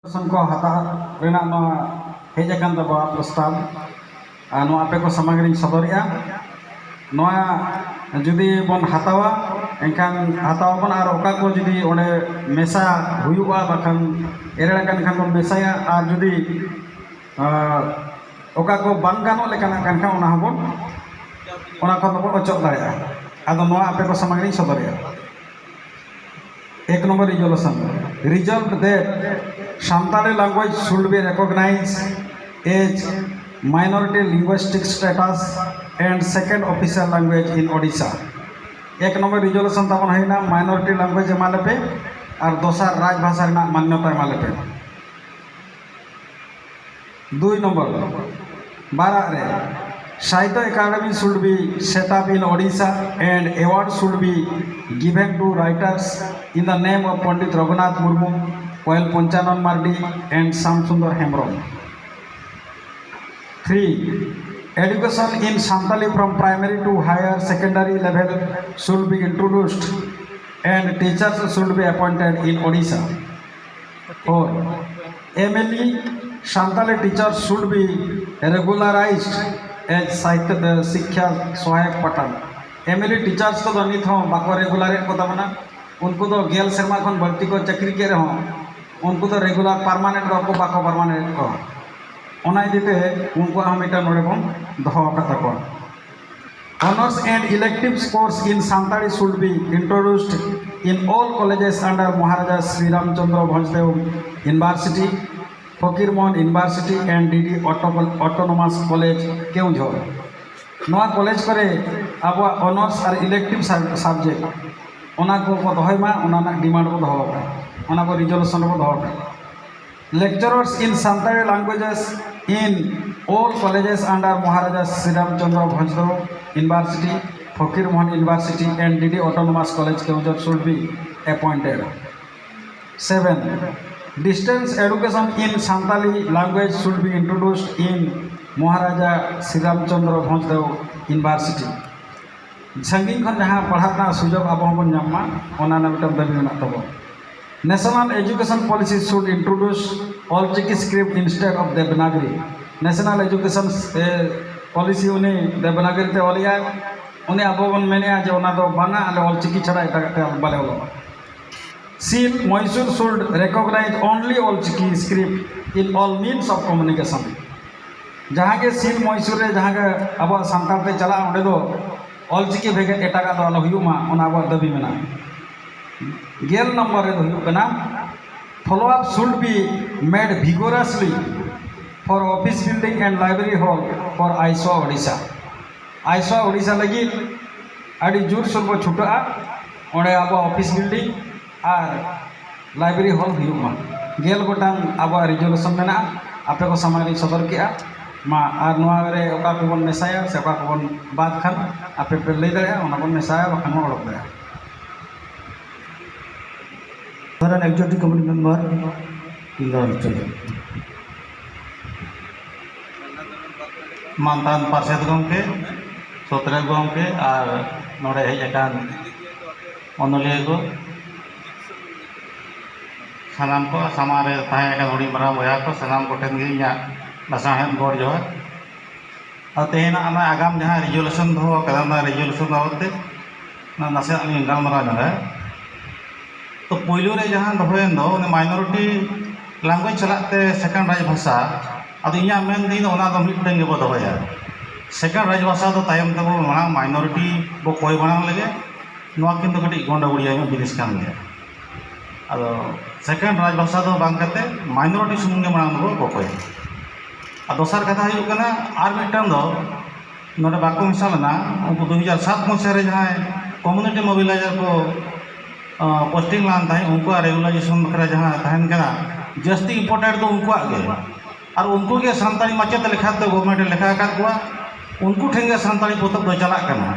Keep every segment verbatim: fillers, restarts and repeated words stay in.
ᱥᱟᱥᱚᱱ ᱠᱚ ᱦᱟᱛᱟᱣ ᱨᱮᱱᱟᱜ ᱱᱚᱣᱟ ᱦᱮᱡ ᱟᱠᱟᱱ ᱛᱟᱵᱚᱣᱟ ᱯᱨᱚᱥᱛᱟᱵ, ᱟᱨ ᱱᱚᱣᱟ ᱟᱯᱮ ᱠᱚ ᱥᱟᱢᱟᱝ ᱨᱤᱧ ᱥᱚᱫᱚᱨᱮᱜᱼᱟ᱾ ᱱᱚᱣᱟ ᱡᱩᱫᱤ ᱵᱚᱱ ᱦᱟᱛᱟᱣᱟ, ᱮᱱᱠᱷᱟᱱ ᱦᱟᱛᱟᱣ ᱟᱵᱚᱱ, ᱟᱨ ᱚᱠᱟ ᱠᱚ ᱡᱩᱫᱤ ᱚᱸᱰᱮ ᱢᱮᱥᱟ ᱦᱩᱭᱩᱜᱼᱟ, ᱵᱟᱠᱷᱟᱱ ᱮᱨᱮᱲ ᱟᱠᱟᱱ ᱠᱷᱟᱱ ᱵᱚᱱ ᱢᱮᱥᱟᱭᱟ, ᱟᱨ ᱡᱩᱫᱤ ᱟᱨ ᱚᱠᱟ ᱠᱚ ᱵᱟᱝ ᱜᱟᱱᱚᱜ ᱞᱮᱠᱟᱱᱟᱜ ᱠᱟᱱ ᱠᱷᱟᱱ, ᱚᱱᱟ ᱦᱚᱸᱵᱚᱱ, ᱚᱱᱟ ᱠᱷᱚᱱ ᱫᱚᱵᱚᱱ ᱚᱪᱚᱜ ᱫᱟᱲᱮᱭᱟᱜᱼᱟ᱾ ᱟᱫᱚ ᱱᱚᱣᱟ ᱟᱯᱮ ᱠᱚ ᱥᱟᱢᱟᱝ ᱨᱤᱧ ᱥᱚᱫᱚᱨᱮᱜᱼᱟ᱾ ᱮᱠ number resolution, resolved that Santali language should be recognized as minority linguistic status and second official language in Odisha. ᱮᱠ ᱱᱚᱢᱵᱚᱨ resolution ᱛᱟᱵᱚᱱ ᱦᱩᱭᱱᱟ, minority language ᱮᱢᱟ ᱞᱮᱯᱮ ᱟᱨ ᱫᱚᱥᱟᱨ ᱨᱟᱡᱽ ᱵᱷᱟᱥᱟ ᱨᱮᱱᱟᱜ ᱢᱟᱱᱱᱚᱛᱟ ᱮᱢᱟ ᱞᱮᱯᱮ᱾ ᱫᱩᱭ ᱱᱚᱢᱵᱚᱨ ᱵᱟᱨᱟᱜ ᱨᱮ, Sahitya Academy should be set up in Odisha and award should be given to writers in the name of Pandit Raghunath Murmu, Koel Panchanan Mardi and Shyam Sundar Hembrom. Three, education in Santali from primary to higher secondary level should be introduced and teachers should be appointed in Odisha. Four, M L E Santali teachers should be regularized as Sahitya, uh, Shiksha Sahayak Patan. M L E teachers ᱠᱚᱫᱚ ᱱᱤᱛ ᱦᱚᱸ ᱵᱟᱠᱚ regular ᱮᱫ ᱠᱚ ᱛᱟᱵᱚᱱᱟ᱾ ᱩᱱᱠᱩ ᱫᱚ ᱜᱮᱞ ᱥᱮᱨᱢᱟ ᱠᱷᱚᱱ ᱵᱟᱹᱲᱛᱤ ᱠᱚ ᱪᱟᱹᱠᱨᱤ ᱠᱮᱫ ᱨᱮᱦᱚᱸ, ᱩᱱᱠᱩ ᱫᱚ regular permanent ᱫᱚ ᱵᱟᱠᱚ permanent ᱮᱫ ᱠᱚᱣᱟ᱾ ᱚᱱᱟ ᱤᱫᱤ ᱛᱮ ᱩᱱᱠᱩᱣᱟᱜ ᱦᱚᱸ ᱢᱤᱫᱴᱟᱝ ᱱᱚᱰᱮ ᱵᱚᱱ ᱫᱚᱦᱚ ᱟᱠᱟᱫ ᱛᱟᱠᱚᱣᱟ᱾ Honours and electives course in Santali should be introduced in all colleges under Maharaja Sri Ramchandra Bhojdev University, Fakir Mohan University and D D Auto-, Autonomous College, Keonjhar. ᱱᱚᱣᱟ ᱠᱚᱞᱮᱡᱽ ᱠᱚᱨᱮ ᱟᱵᱚᱣᱟᱜ honours ᱟᱨ elective sub-, subject ᱚᱱᱟ ᱠᱚ ᱠᱚ ᱫᱚᱦᱚᱭ ᱢᱟ, ᱚᱱᱟ ᱨᱮᱱᱟᱜ demand ᱵᱚ ᱫᱚᱦᱚ ᱟᱠᱟᱫᱼᱟ, ᱚᱱᱟ ᱠᱚ resolution ᱨᱮᱵᱚ ᱫᱚᱦᱚ ᱟᱠᱟᱫᱼᱟ᱾ Lecturers in Santali languages in all colleges under Maharaja Sri Ramchandra Bhojdev University, Fakir Mohan University and D D Autonomous College Keonjhar should be appointed. Seven, distance education in Santali language should be introduced in Maharaja Sri Ramchandra Bhojdev University. ᱥᱟᱺᱜᱤᱧ ᱠᱷᱚᱱ ᱡᱟᱦᱟᱸ ᱯᱟᱲᱦᱟᱜ ᱨᱮᱱᱟᱜ ᱥᱩᱡᱳᱜᱽ ᱟᱵᱚ ᱦᱚᱸᱵᱚᱱ ᱧᱟᱢ ᱢᱟ, ᱚᱱᱟ ᱨᱮᱱᱟᱜ ᱢᱤᱫᱴᱟᱝ ᱫᱟᱹᱵᱤ ᱢᱮᱱᱟᱜ ᱛᱟᱵᱚᱱᱟ᱾ National Education Policy should introduce Olchiki script instead of Devanagari. National Education, eh, Policy ᱩᱱᱤ ᱫᱮᱵᱽᱱᱟᱜᱽᱨᱤ ᱛᱮ ᱚᱞᱮᱜᱼᱟᱭ᱾ ᱩᱱᱤ ᱟᱵᱚ ᱵᱚᱱ ᱢᱮᱱᱮᱜᱼᱟ ᱡᱮ ᱚᱱᱟ ᱫᱚ ᱵᱟᱝᱟ, ᱟᱞᱮ ᱚᱞᱪᱤᱠᱤ ᱪᱷᱟᱲᱟ ᱮᱴᱟᱜᱟᱜ ᱛᱮ ᱵᱟᱞᱮ ᱚᱞᱚᱜᱼᱟ᱾ Seal Mysore should recognize only Olchiki script in all means of communication. ᱡᱟᱦᱟᱸ ᱜᱮ ᱥᱤᱞ ᱢᱚᱭᱥᱩᱨ ᱨᱮ ᱡᱟᱦᱟᱸ ᱜᱮ ᱟᱵᱚᱣᱟᱜ ᱥᱟᱱᱛᱟᱲ ᱛᱮ ᱪᱟᱞᱟᱜᱼᱟ, ᱚᱸᱰᱮ ᱫᱚ ᱚᱞᱪᱤᱠᱤ ᱵᱷᱮᱜᱟᱨ ᱮᱴᱟᱜᱟᱜ ᱫᱚ ᱟᱞᱚ ᱦᱩᱭᱩᱜ ᱢᱟ, ᱚᱱᱟ ᱟᱵᱚᱣᱟᱜ ᱫᱟᱹᱵᱤ ᱢᱮᱱᱟᱜᱼᱟ᱾ ᱜᱮᱞ ᱱᱚᱢᱵᱚᱨ ᱨᱮᱫᱚ ᱦᱩᱭᱩᱜ ᱠᱟᱱᱟ, follow up should be made vigorously for office building and library hall for ISWA Odisha. ISWA Odisha ᱞᱟᱹᱜᱤᱫ ᱟᱹᱰᱤ ᱡᱳᱨᱥᱳᱨ ᱵᱚ ᱪᱷᱩᱴᱟᱹᱜᱼᱟ᱾ ᱚᱸᱰᱮ ᱟᱵᱚᱣᱟᱜ office building ᱟᱨ library hall ᱦᱩᱭᱩᱜ ᱢᱟ᱾ ᱜᱮᱞ ᱜᱚᱴᱟᱝ ᱟᱵᱚᱣᱟᱜ resolution ᱢᱮᱱᱟᱜᱼᱟ, ᱟᱯᱮ ᱠᱚ ᱥᱟᱢᱟᱝ ᱨᱤᱧ ᱥᱚᱫᱚᱨ ᱠᱮᱜᱼᱟ᱾ ᱢᱟ, ᱟᱨ ᱱᱚᱣᱟ ᱨᱮ ᱚᱠᱟ ᱠᱚᱵᱚᱱ ᱢᱮᱥᱟᱭᱟ ᱥᱮ ᱚᱠᱟ ᱠᱚᱵᱚᱱ ᱵᱟᱫ ᱠᱷᱟᱱ, ᱟᱯᱮ ᱯᱮ ᱞᱟᱹᱭ ᱫᱟᱲᱮᱭᱟᱜᱼᱟ, ᱚᱱᱟ ᱵᱚᱱ ᱢᱮᱥᱟᱭᱟ, ᱵᱟᱠᱷᱟᱱ ᱵᱚᱱ ᱚᱰᱚᱠ ᱫᱟᱲᱮᱭᱟᱜᱼᱟ᱾ Modern Executive Committee Member, ᱤᱧ ᱫᱚ ᱱᱤᱛᱚᱜ ᱢᱟᱱᱛᱟᱱ ᱯᱟᱨᱥᱮᱛ ᱜᱚᱢᱠᱮ, ᱥᱚᱛᱨᱮᱛ ᱜᱚᱢᱠᱮ ᱟᱨ ᱱᱚᱰᱮ ᱦᱮᱡ ᱟᱠᱟᱱ ᱚᱱᱚᱞᱤᱭᱟᱹ ᱠᱚ, ᱥᱟᱱᱟᱢ ᱠᱚ ᱥᱟᱢᱟᱝ ᱨᱮ ᱛᱟᱦᱮᱸ ᱟᱠᱟᱱ ᱦᱩᱰᱤᱧ ᱢᱟᱨᱟᱝ ᱵᱚᱭᱦᱟ ᱠᱚ, ᱥᱟᱱᱟᱢ ᱠᱚᱴᱷᱮᱱ ᱜᱮ ᱤᱧᱟᱹᱜ ᱞᱟᱥᱟᱬᱦᱮᱫ ᱜᱚᱰ ᱡᱚᱦᱟᱨ᱾ ᱟᱨ ᱛᱮᱦᱮᱧᱟᱜ ᱚᱱᱟ ᱟᱜᱟᱢ ᱡᱟᱦᱟᱸ resolution ᱫᱚᱦᱚ ᱟᱠᱟᱫᱟ, ᱚᱱᱟ resolution ᱵᱟᱵᱚᱫ ᱛᱮ ᱱᱟ-, ᱱᱟᱥᱮᱱᱟᱜ ᱞᱤᱧ ᱜᱟᱞᱢᱟᱨᱟᱣ ᱧᱚᱜᱟ᱾ ᱛᱚ, ᱯᱳᱭᱞᱳ ᱨᱮ ᱡᱟᱦᱟᱸ ᱫᱚᱦᱚᱭᱮᱱ ᱫᱚ, ᱚᱱᱟ minority language ᱥᱟᱞᱟᱜ ᱛᱮ second ᱨᱟᱡᱽ ᱵᱷᱟᱥᱟ, ᱟᱫᱚ ᱤᱧᱟᱹᱜ ᱢᱮᱱ ᱛᱮᱫᱚ ᱚᱱᱟ ᱫᱚ ᱢᱤᱫᱴᱮᱱ ᱜᱮᱵᱚ ᱫᱚᱦᱚᱭᱟ᱾ Second ᱨᱟᱡᱽ ᱵᱷᱟᱥᱟ ᱫᱚ ᱛᱟᱭᱚᱢ ᱛᱮᱵᱚ ᱢᱟᱲᱟᱝ, minority ᱵᱚ ᱠᱚᱭ ᱢᱟᱲᱟᱝ ᱞᱮᱜᱮ᱾ ᱱᱚᱣᱟ ᱠᱤᱱ ᱫᱚ ᱠᱟᱹᱴᱤᱡ ᱜᱚᱱᱰᱚᱜᱩᱲᱤᱭᱟᱹ ᱧᱚᱜ ᱡᱤᱱᱤᱥ ᱠᱟᱱ ᱜᱮᱭᱟ᱾ ᱟᱫᱚ second ᱨᱟᱡᱽ ᱵᱷᱟᱥᱟ ᱫᱚ ᱵᱟᱝ ᱠᱟᱛᱮ minority ᱥᱩᱢᱩᱝ ᱜᱮ ᱢᱟᱲᱟᱝ ᱫᱚᱵᱚ ᱜᱚᱯᱚᱭᱟ᱾ ᱟᱨ ᱫᱚᱥᱟᱨ ᱠᱟᱛᱷᱟ ᱦᱩᱭᱩᱜ ᱠᱟᱱᱟ, ᱟᱨ ᱢᱤᱫᱴᱟᱝ ᱫᱚ ᱱᱚᱰᱮ ᱵᱟᱠᱚ ᱢᱮᱥᱟ ᱞᱮᱱᱟ, ᱩᱱᱠᱩ ᱫᱩ ᱦᱟᱡᱟᱨ ᱥᱟᱛ ᱢᱚᱥᱤᱦᱟ ᱨᱮ ᱡᱟᱦᱟᱸᱭ community mobilizer ᱠᱚ, ᱟᱸ, posting ᱞᱮᱱ ᱛᱟᱦᱮᱸᱫ, ᱩᱱᱠᱩᱣᱟᱜ regulation ᱵᱟᱠᱷᱨᱟ ᱡᱟᱦᱟᱸ ᱛᱟᱦᱮᱱ ᱠᱟᱱᱟ, ᱡᱟᱹᱥᱛᱤ important ᱫᱚ ᱩᱱᱠᱩᱣᱟᱜ ᱜᱮ᱾ ᱟᱨ ᱩᱱᱠᱩ ᱜᱮ ᱥᱟᱱᱛᱟᱲᱤ ᱢᱟᱪᱮᱫ ᱞᱮᱠᱟᱛᱮ government ᱮ ᱞᱮᱠᱷᱟ ᱟᱠᱟᱫ ᱠᱚᱣᱟ, ᱩᱱᱠᱩ ᱴᱷᱮᱱ ᱜᱮ ᱥᱟᱱᱛᱟᱲᱤ ᱯᱚᱛᱚᱵ ᱫᱚ ᱪᱟᱞᱟᱜ ᱠᱟᱱᱟ᱾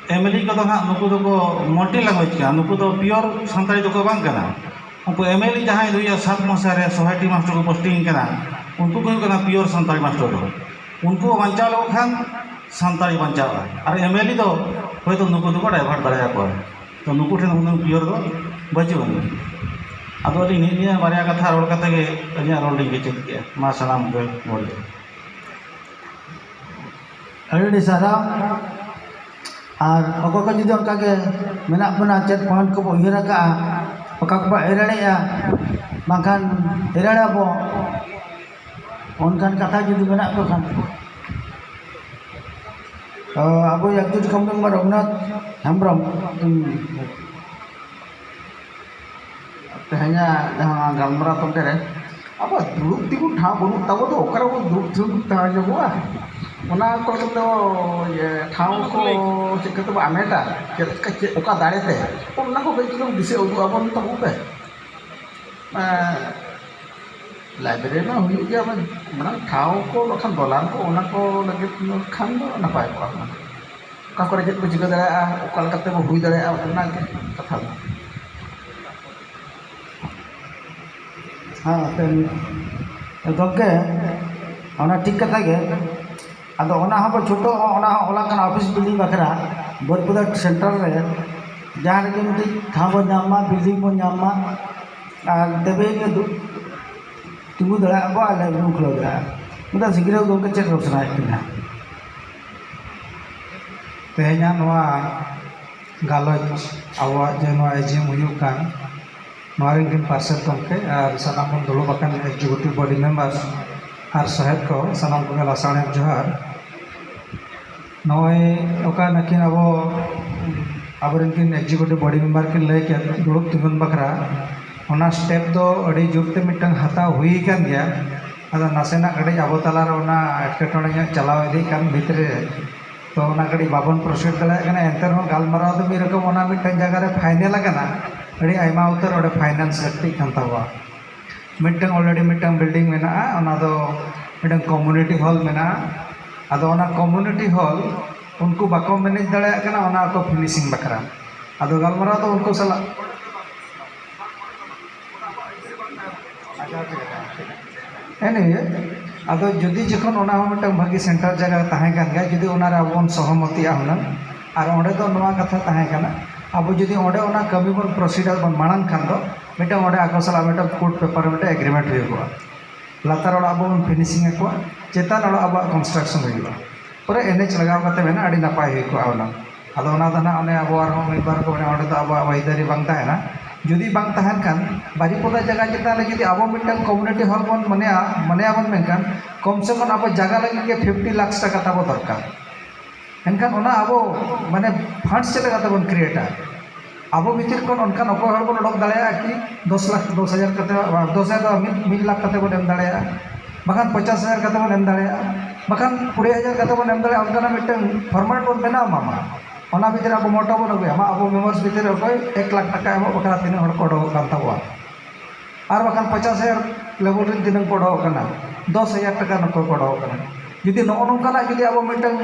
MLE ᱠᱚᱫᱚ ᱦᱟᱸᱜ ᱱᱩᱠᱩ ᱫᱚᱠᱚ multi language ᱠᱟᱱᱟ, ᱱᱩᱠᱩ ᱫᱚ pure ᱥᱟᱱᱛᱟᱲᱤ ᱫᱚᱠᱚ ᱵᱟᱝ ᱠᱟᱱᱟ᱾ ᱩᱱᱠᱩ MLE ᱡᱟᱦᱟᱸᱭ ᱫᱩ ᱦᱟᱡᱟᱨ ᱥᱟᱛ ᱢᱚᱥᱤᱦᱟ ᱨᱮ ᱥᱚᱦᱟᱭᱴᱤ ᱢᱟᱥᱴᱟᱨ ᱠᱚ posting ᱠᱟᱱᱟ, ᱩᱱᱠᱩ ᱠᱚ ᱦᱩᱭᱩᱜ ᱠᱟᱱᱟ pure ᱥᱟᱱᱛᱟᱲᱤ ᱢᱟᱥᱴᱟᱨ ᱫᱚ᱾ ᱩᱱᱠᱩ ᱵᱟᱧᱪᱟᱣ ᱞᱮᱠᱚ ᱠᱷᱟᱱ ᱥᱟᱱᱛᱟᱲᱤ ᱵᱟᱧᱪᱟᱣᱼᱟ, ᱟᱨ MLE ᱫᱚ ᱦᱚᱭᱛᱳ ᱱᱩᱠᱩ ᱫᱚᱠᱚ divert ᱫᱟᱲᱮᱭᱟᱠᱚᱣᱟ᱾ ᱛᱚ, ᱱᱩᱠᱩ ᱴᱷᱮᱱ ᱩᱱᱟᱹᱜ pure ᱫᱚ ᱵᱟᱹᱪᱩᱜ ᱟᱹᱱᱤᱡ᱾ ᱟᱫᱚ ᱟᱹᱞᱤᱧ ᱱᱤᱭᱟᱹ ᱵᱟᱨᱭᱟ ᱠᱟᱛᱷᱟ ᱨᱚᱲ ᱠᱟᱛᱮ ᱜᱮ ᱟᱹᱞᱤᱧᱟᱜ ᱨᱚᱲ ᱞᱤᱧ ᱠᱮᱪᱮᱫ ᱠᱮᱜᱼᱟ᱾ ᱢᱟ ᱥᱟᱱᱟᱢ ᱠᱚᱜᱮ ᱡᱚᱦᱟᱨ ᱜᱮ᱾ ᱟᱹᱰᱤ ᱟᱹᱰᱤ ᱥᱟᱨᱦᱟᱣ᱾ ᱟᱨ ᱚᱠᱚᱭ ᱠᱚ ᱡᱩᱫᱤ ᱚᱱᱠᱟ ᱜᱮ ᱢᱮᱱᱟᱜ ᱵᱚᱱᱟ, ᱪᱮᱫ ᱯᱚᱭᱮᱱᱴ ᱠᱚᱵᱚ ᱩᱭᱦᱟᱹᱨ ᱟᱠᱟᱫᱼᱟ, ᱚᱠᱟ ᱠᱚᱵᱚ ᱮᱲᱮ ᱫᱟᱲᱮᱭᱟᱜᱼᱟ, ᱵᱟᱝᱠᱷᱟᱱ ᱮᱲᱮ ᱫᱟᱲᱮᱭᱟᱜᱼᱟ ᱵᱚ, ᱚᱱᱠᱟᱱ ᱠᱟᱛᱷᱟ ᱡᱩᱫᱤ ᱢᱮᱱᱟᱜ ᱠᱚ ᱠᱷᱟᱱ, ᱟᱵᱚ ᱮᱠᱡᱩᱴ ᱠᱚᱢᱤᱴᱤ ᱢᱮᱢᱵᱟᱨ ᱨᱚᱜᱷᱩᱱᱟᱛᱷ ᱦᱮᱢᱵᱨᱚᱢ, ᱛᱮᱦᱮᱧᱟᱜ ᱡᱟᱦᱟᱸ ᱜᱟᱞᱢᱟᱨᱟᱣ ᱛᱟᱞᱟᱨᱮ ᱟᱵᱚ ᱫᱩᱲᱩᱵ ᱛᱤᱸᱜᱩ ᱴᱷᱟᱶ ᱵᱟᱹᱱᱩᱜ ᱛᱟᱵᱚ ᱫᱚ, ᱚᱠᱟᱨᱮ ᱵᱚ ᱫᱩᱲᱩᱵ ᱛᱤᱸᱜᱩ ᱴᱷᱟᱶ ᱧᱟᱢᱚᱜᱼᱟ? ᱚᱱᱟ ᱠᱚ ᱞᱟᱹᱜᱤᱫ ᱫᱚ ᱤᱭᱟᱹ ᱴᱷᱟᱶ ᱠᱚ ᱪᱮᱫ ᱠᱟᱛᱮ ᱵᱚ ᱦᱟᱢᱮᱴᱟ, ᱪᱮᱫ ᱞᱮᱠᱟ, ᱪᱮᱫ, ᱚᱠᱟ ᱫᱟᱲᱮᱛᱮ, ᱚᱱᱟ ᱠᱚ ᱠᱟᱹᱡ ᱪᱩᱞᱩᱝ ᱫᱤᱥᱟᱹ ᱩᱫᱩᱜ ᱟᱵᱚᱱ ᱛᱟᱵᱚᱱ ᱯᱮ᱾ ᱮᱸ, ᱞᱟᱭᱵᱨᱮᱨᱤ ᱢᱟ ᱦᱩᱭᱩᱜ ᱜᱮᱭᱟ, ᱢᱟᱱᱮ, ᱢᱟᱲᱟᱝ ᱴᱷᱟᱶ ᱠᱚ ᱵᱟᱠᱷᱟᱱ ᱫᱚᱞᱟᱱ ᱠᱚ, ᱚᱱᱟ ᱠᱚ ᱞᱟᱹᱜᱤᱫ ᱠᱷᱟᱱ ᱫᱚ ᱱᱟᱯᱟᱭ ᱠᱚᱜᱼᱟ᱾ ᱚᱠᱟ ᱠᱚᱨᱮ ᱪᱮᱫ ᱠᱚ ᱪᱤᱠᱟᱹ ᱫᱟᱲᱮᱭᱟᱜᱼᱟ, ᱚᱠᱟ ᱞᱮᱠᱟᱛᱮ ᱵᱚ ᱦᱩᱭ ᱫᱟᱲᱮᱭᱟᱜᱼᱟ, ᱚᱱᱟ ᱜᱮ ᱠᱟᱛᱷᱟ ᱫᱚ᱾ ᱦᱮᱸ, ᱜᱚᱢᱠᱮ, ᱚᱱᱟ ᱴᱷᱤᱠ ᱠᱟᱛᱷᱟ ᱜᱮ᱾ ᱟᱫᱚ ᱚᱱᱟ ᱦᱚᱸ ᱵᱚ ᱪᱷᱩᱴᱟᱹᱜᱼᱟ, ᱚᱱᱟ ᱦᱚᱸ ᱚᱞᱟᱜ ᱠᱟᱱᱟ ᱚᱯᱷᱤᱥ ᱵᱤᱞᱰᱤᱝ ᱵᱟᱠᱷᱨᱟ, ᱵᱟᱹᱨᱤᱯᱟᱫᱟ ᱥᱮᱱᱴᱟᱨ ᱨᱮ, ᱡᱟᱦᱟᱸ ᱨᱮᱜᱮ ᱢᱤᱫᱴᱤᱡ ᱴᱷᱟᱶ ᱵᱚᱱ ᱧᱟᱢ ᱢᱟ, ᱵᱤᱞᱰᱤᱝ ᱵᱚᱱ ᱧᱟᱢ ᱢᱟ, ᱟᱨ ᱛᱚᱵᱮ ᱜᱮ ᱫᱩ-, ᱛᱤᱸᱜᱩ ᱫᱟᱲᱮᱭᱟᱜᱼᱟ ᱵᱚ ᱟᱨ ᱞᱟᱭᱵᱨᱮᱨᱤ ᱵᱚᱱ ᱠᱷᱩᱞᱟᱹᱣ ᱫᱟᱲᱮᱭᱟᱜᱼᱟ᱾ ᱢᱮᱱᱫᱟ ᱥᱤᱝᱨᱟᱹᱭ ᱜᱚᱢᱠᱮ ᱪᱮᱫ ᱨᱚᱲ ᱥᱟᱱᱟᱭᱮᱫ ᱵᱮᱱᱟ? ᱛᱮᱦᱮᱧᱟᱜ ᱱᱚᱣᱟ ᱜᱟᱞᱚᱪ, ᱟᱵᱚᱣᱟᱜ ᱡᱮ ᱱᱚᱣᱟ ᱮᱡᱤᱭᱮᱢ ᱦᱩᱭᱩᱜ ᱠᱟᱱ, ᱱᱚᱣᱟ ᱨᱮᱱ ᱠᱤᱱ ᱯᱟᱨᱥᱮᱛ ᱜᱚᱢᱠᱮ ᱟᱨ ᱥᱟᱱᱟᱢ ᱵᱚᱱ ᱫᱩᱲᱩᱵ ᱟᱠᱟᱱ ᱮᱠᱡᱤᱠᱤᱭᱩᱴᱤᱵᱷ ᱵᱚᱰᱤ ᱢᱮᱢᱵᱟᱨ ᱟᱨ ᱥᱚᱦᱮᱫ ᱠᱚ, ᱥᱟᱱᱟᱢ ᱠᱚᱜᱮ ᱞᱟᱥᱟᱲᱦᱮᱫ ᱡᱚᱦᱟᱨ᱾ ᱱᱚᱜᱼᱚᱭ ᱚᱠᱟ ᱱᱟᱹᱠᱤᱱ ᱟᱵᱚ ᱟᱵᱚᱨᱮᱱ ᱠᱤᱱ ᱮᱠᱡᱤᱠᱤᱭᱩᱴᱤᱵᱷ ᱵᱚᱰᱤ ᱢᱮᱢᱵᱟᱨ ᱠᱤᱱ ᱞᱟᱹᱭ ᱠᱮᱫ ᱫᱩᱲᱩᱵ ᱛᱤᱸᱜᱩᱱ ᱵᱟᱠᱷᱨᱟ, ᱚᱱᱟ ᱥᱴᱮᱯ ᱫᱚ ᱟᱹᱰᱤ ᱡᱳᱨᱛᱮ ᱢᱤᱫᱴᱟᱝ ᱦᱟᱛᱟᱣ ᱦᱩᱭ ᱟᱠᱟᱱ ᱜᱮᱭᱟ᱾ ᱟᱫᱚ ᱱᱟᱥᱮᱱᱟᱜ ᱠᱟᱹᱴᱤᱡ ᱟᱵᱚ ᱛᱟᱞᱟᱨᱮ ᱚᱱᱟ ᱮᱴᱠᱮᱴᱚᱬᱮ ᱧᱚᱜ ᱪᱟᱞᱟᱣ ᱤᱫᱤᱜ ᱠᱟᱱ ᱵᱷᱤᱛᱨᱤ ᱨᱮ, ᱛᱚ ᱚᱱᱟ ᱠᱟᱹᱴᱤᱡ ᱵᱟᱵᱚᱱ ᱯᱨᱚᱥᱤᱰ ᱫᱟᱲᱮᱭᱟᱜ ᱠᱟᱱᱟ᱾ ᱮᱱᱛᱮ ᱨᱮᱦᱚᱸ ᱜᱟᱞᱢᱟᱨᱟᱣ ᱫᱚ ᱢᱤᱫ ᱨᱚᱠᱚᱢ ᱚᱱᱟ ᱢᱤᱫᱴᱟᱝ ᱡᱟᱭᱜᱟ ᱨᱮ ᱯᱷᱟᱭᱱᱮᱞ ᱟᱠᱟᱱᱟ᱾ ᱟᱹᱰᱤ ᱟᱭᱢᱟ ᱩᱛᱟᱹᱨ ᱚᱸᱰᱮ ᱯᱷᱟᱭᱱᱟᱱᱥ ᱞᱟᱹᱠᱛᱤᱜ ᱠᱟᱱ ᱛᱟᱵᱚᱣᱟ᱾ ᱢᱤᱫᱴᱟᱝ already ᱢᱤᱫᱴᱟᱝ ᱵᱤᱞᱰᱤᱝ ᱢᱮᱱᱟᱜᱼᱟ, ᱚᱱᱟ ᱫᱚ ᱢᱤᱫᱴᱟᱝ ᱠᱚᱢᱭᱩᱱᱤᱴᱤ ᱦᱚᱞ ᱢᱮᱱᱟᱜᱼᱟ᱾ ᱟᱫᱚ ᱚᱱᱟ ᱠᱚᱢᱭᱩᱱᱤᱴᱤ ᱦᱚᱞ ᱩᱱᱠᱩ ᱵᱟᱠᱚ ᱢᱮᱱᱮᱡᱽ ᱫᱟᱲᱮᱭᱟᱜ ᱠᱟᱱᱟ ᱚᱱᱟ ᱠᱚ ᱯᱷᱤᱱᱤᱥᱤᱝ ᱵᱟᱠᱷᱨᱟ᱾ ᱟᱫᱚ ᱜᱟᱞᱢᱟᱨᱟᱣ ᱫᱚ ᱩᱱᱠᱩ ᱥᱟᱞᱟᱜ, anyway, ᱟᱫᱚ ᱡᱩᱫᱤ ᱡᱚᱠᱷᱚᱱ ᱚᱱᱟ ᱦᱚᱸ ᱢᱤᱫᱴᱟᱝ ᱵᱷᱟᱹᱜᱤ ᱥᱮᱱᱴᱟᱨ ᱡᱟᱭᱜᱟ ᱛᱟᱦᱮᱸ ᱠᱟᱱ ᱜᱮᱭᱟ, ᱡᱩᱫᱤ ᱚᱱᱟᱨᱮ ᱟᱵᱚ ᱵᱚᱱ ᱥᱚᱦᱚᱢᱚᱛᱤᱜᱼᱟ ᱦᱩᱱᱟᱹᱝ, ᱟᱨ ᱚᱸᱰᱮ ᱫᱚ ᱱᱚᱣᱟ ᱠᱟᱛᱷᱟ ᱛᱟᱦᱮᱸ ᱠᱟᱱᱟ, ᱟᱵᱚ ᱡᱩᱫᱤ ᱚᱸᱰᱮ ᱚᱱᱟ ᱠᱟᱹᱢᱤ ᱵᱚᱱ ᱯᱨᱚᱥᱤᱰ ᱵᱚᱱ ᱢᱟᱲᱟᱝ ᱠᱷᱟᱱ ᱫᱚ, ᱢᱤᱫᱴᱟᱝ ᱚᱸᱰᱮ ᱟᱠᱚ ᱥᱟᱞᱟᱜ ᱢᱤᱫᱴᱟᱝ ᱠᱳᱨᱴ ᱯᱮᱯᱟᱨ ᱨᱮ ᱢᱤᱫᱴᱟᱝ ᱮᱜᱽᱨᱤᱢᱮᱱᱴ ᱦᱩᱭᱩᱜᱼᱟ᱾ ᱞᱟᱛᱟᱨ ᱚᱲᱟᱜ ᱟᱵᱚ ᱵᱚᱱ ᱯᱷᱤᱱᱤᱥᱤᱝ ᱟᱠᱚᱣᱟ, ᱪᱮᱛᱟᱱ ᱚᱲᱟᱜ ᱟᱵᱚᱣᱟᱜ ᱠᱚᱱᱥᱴᱨᱟᱠᱥᱚᱱ ᱦᱩᱭᱩᱜᱼᱟ᱾ ᱯᱩᱨᱟᱹ ᱮᱱᱮᱡ ᱞᱟᱜᱟᱣ ᱠᱟᱛᱮ ᱢᱮᱱᱟᱜᱼᱟ, ᱟᱹᱰᱤ ᱱᱟᱯᱟᱭ ᱦᱩᱭ ᱠᱚᱜᱼᱟ ᱚᱱᱟ᱾ ᱟᱫᱚ ᱚᱱᱟ ᱫᱚ ᱱᱟᱜ ᱚᱱᱮ ᱟᱵᱚ ᱟᱨᱦᱚᱸ ᱢᱤᱫ ᱵᱟᱨ ᱠᱚ ᱢᱮᱱᱟ, ᱚᱸᱰᱮ ᱫᱚ ᱟᱵᱚᱣᱟᱜ ᱟᱹᱭᱫᱟᱹᱨᱤ ᱵᱟᱝ ᱛᱟᱦᱮᱱᱟ᱾ ᱡᱩᱫᱤ ᱵᱟᱝ ᱛᱟᱦᱮᱱ ᱠᱷᱟᱱ, ᱵᱟᱨᱤᱯᱚᱫᱟ ᱡᱟᱭᱜᱟ ᱪᱮᱛᱟᱱ ᱨᱮ ᱡᱩᱫᱤ ᱟᱵᱚ ᱢᱤᱫᱴᱟᱝ ᱠᱚᱢᱤᱭᱩᱱᱤᱴᱤ ᱦᱚᱞ ᱵᱚᱱ ᱢᱚᱱᱮᱭᱟ, ᱢᱚᱱᱮᱭᱟᱵᱚᱱ, ᱢᱮᱱᱠᱷᱟᱱ ᱠᱚᱢ ᱥᱮ ᱠᱚᱢ ᱟᱵᱚ ᱡᱟᱭᱜᱟ ᱞᱟᱹᱜᱤᱫ ᱜᱮ ᱯᱷᱤᱯᱴᱤ ᱞᱟᱠᱷ ᱴᱟᱠᱟ ᱛᱟᱵᱚ ᱫᱚᱨᱠᱟᱨ᱾ ᱮᱱᱠᱷᱟᱱ ᱚᱱᱟ ᱟᱵᱚ ᱢᱟᱱᱮ ᱯᱷᱟᱱᱰᱥ ᱪᱮᱫ ᱞᱮᱠᱟᱛᱮ ᱵᱚᱱ ᱠᱨᱤᱭᱮᱴᱟ? ᱟᱵᱚ ᱵᱷᱤᱛᱤᱨ ᱠᱷᱚᱱ ᱚᱱᱠᱟᱱ ᱚᱠᱚᱭ ᱦᱚᱲ ᱵᱚᱱ ᱚᱰᱚᱠ ᱫᱟᱲᱮᱭᱟᱜᱼᱟ ᱠᱤ ᱫᱚᱥ ᱞᱟᱠᱷ, ᱫᱚᱥ ᱦᱟᱡᱟᱨ ᱠᱟᱛᱮ, ᱫᱚᱥ ᱦᱟᱡᱟᱨ ᱫᱚ ᱢᱤᱫ, ᱢᱤᱫ ᱞᱟᱠᱷ ᱠᱟᱛᱮ ᱵᱚᱱ ᱮᱢ ᱫᱟᱲᱮᱭᱟᱜᱼᱟ, ᱵᱟᱠᱷᱟᱱ ᱯᱚᱧᱪᱟᱥ ᱦᱟᱡᱟᱨ ᱠᱟᱛᱮ ᱵᱚᱱ ᱮᱢ ᱫᱟᱲᱮᱭᱟᱜᱼᱟ, ᱵᱟᱠᱷᱟᱱ ᱠᱩᱲᱤ ᱦᱟᱡᱟᱨ ᱠᱟᱛᱮ ᱵᱚᱱ ᱮᱢ ᱫᱟᱲᱮᱭᱟᱜᱼᱟ, ᱚᱱᱠᱟᱱᱟᱜ ᱢᱤᱫᱴᱟᱝ ᱯᱷᱚᱨᱢᱮᱴ ᱵᱚᱱ ᱵᱮᱱᱟᱣ ᱢᱟ᱾ ᱢᱟ ᱚᱱᱟ ᱵᱷᱤᱛᱤᱨ ᱟᱵᱚ ᱢᱚᱴᱟ ᱵᱚᱱ ᱟᱹᱜᱩᱭᱟ, ᱢᱟ ᱟᱵᱚ ᱢᱮᱢᱵᱟᱨᱥ ᱵᱷᱤᱛᱤᱨ ᱨᱮ ᱚᱠᱚᱭ ᱮᱠ ᱞᱟᱠᱷ ᱴᱟᱠᱟ ᱮᱢᱚᱜ ᱵᱟᱠᱷᱨᱟ ᱛᱤᱱᱟᱹᱜ ᱦᱚᱲ ᱠᱚ ᱚᱰᱚᱠᱚᱜ ᱠᱟᱱ ᱛᱟᱵᱚᱣᱟ, ᱟᱨ ᱵᱟᱠᱷᱟᱱ ᱯᱚᱧᱪᱟᱥ ᱦᱟᱡᱟᱨ ᱞᱮᱵᱮᱞ ᱨᱮᱱ ᱛᱤᱱᱟᱹᱜ ᱠᱚ ᱚᱰᱚᱠᱚᱜ ᱠᱟᱱᱟ, ᱫᱚᱥ ᱦᱟᱡᱟᱨ ᱴᱟᱠᱟ ᱱᱚᱠᱚᱭ ᱠᱚ ᱚᱰᱚᱠᱚᱜ ᱠᱟᱱᱟ᱾ ᱡᱩᱫᱤ ᱱᱚᱜᱼᱚ ᱱᱚᱝᱠᱟᱱᱟᱜ ᱡᱩᱫᱤ ᱟᱵᱚ ᱢᱤᱫᱴᱟᱝ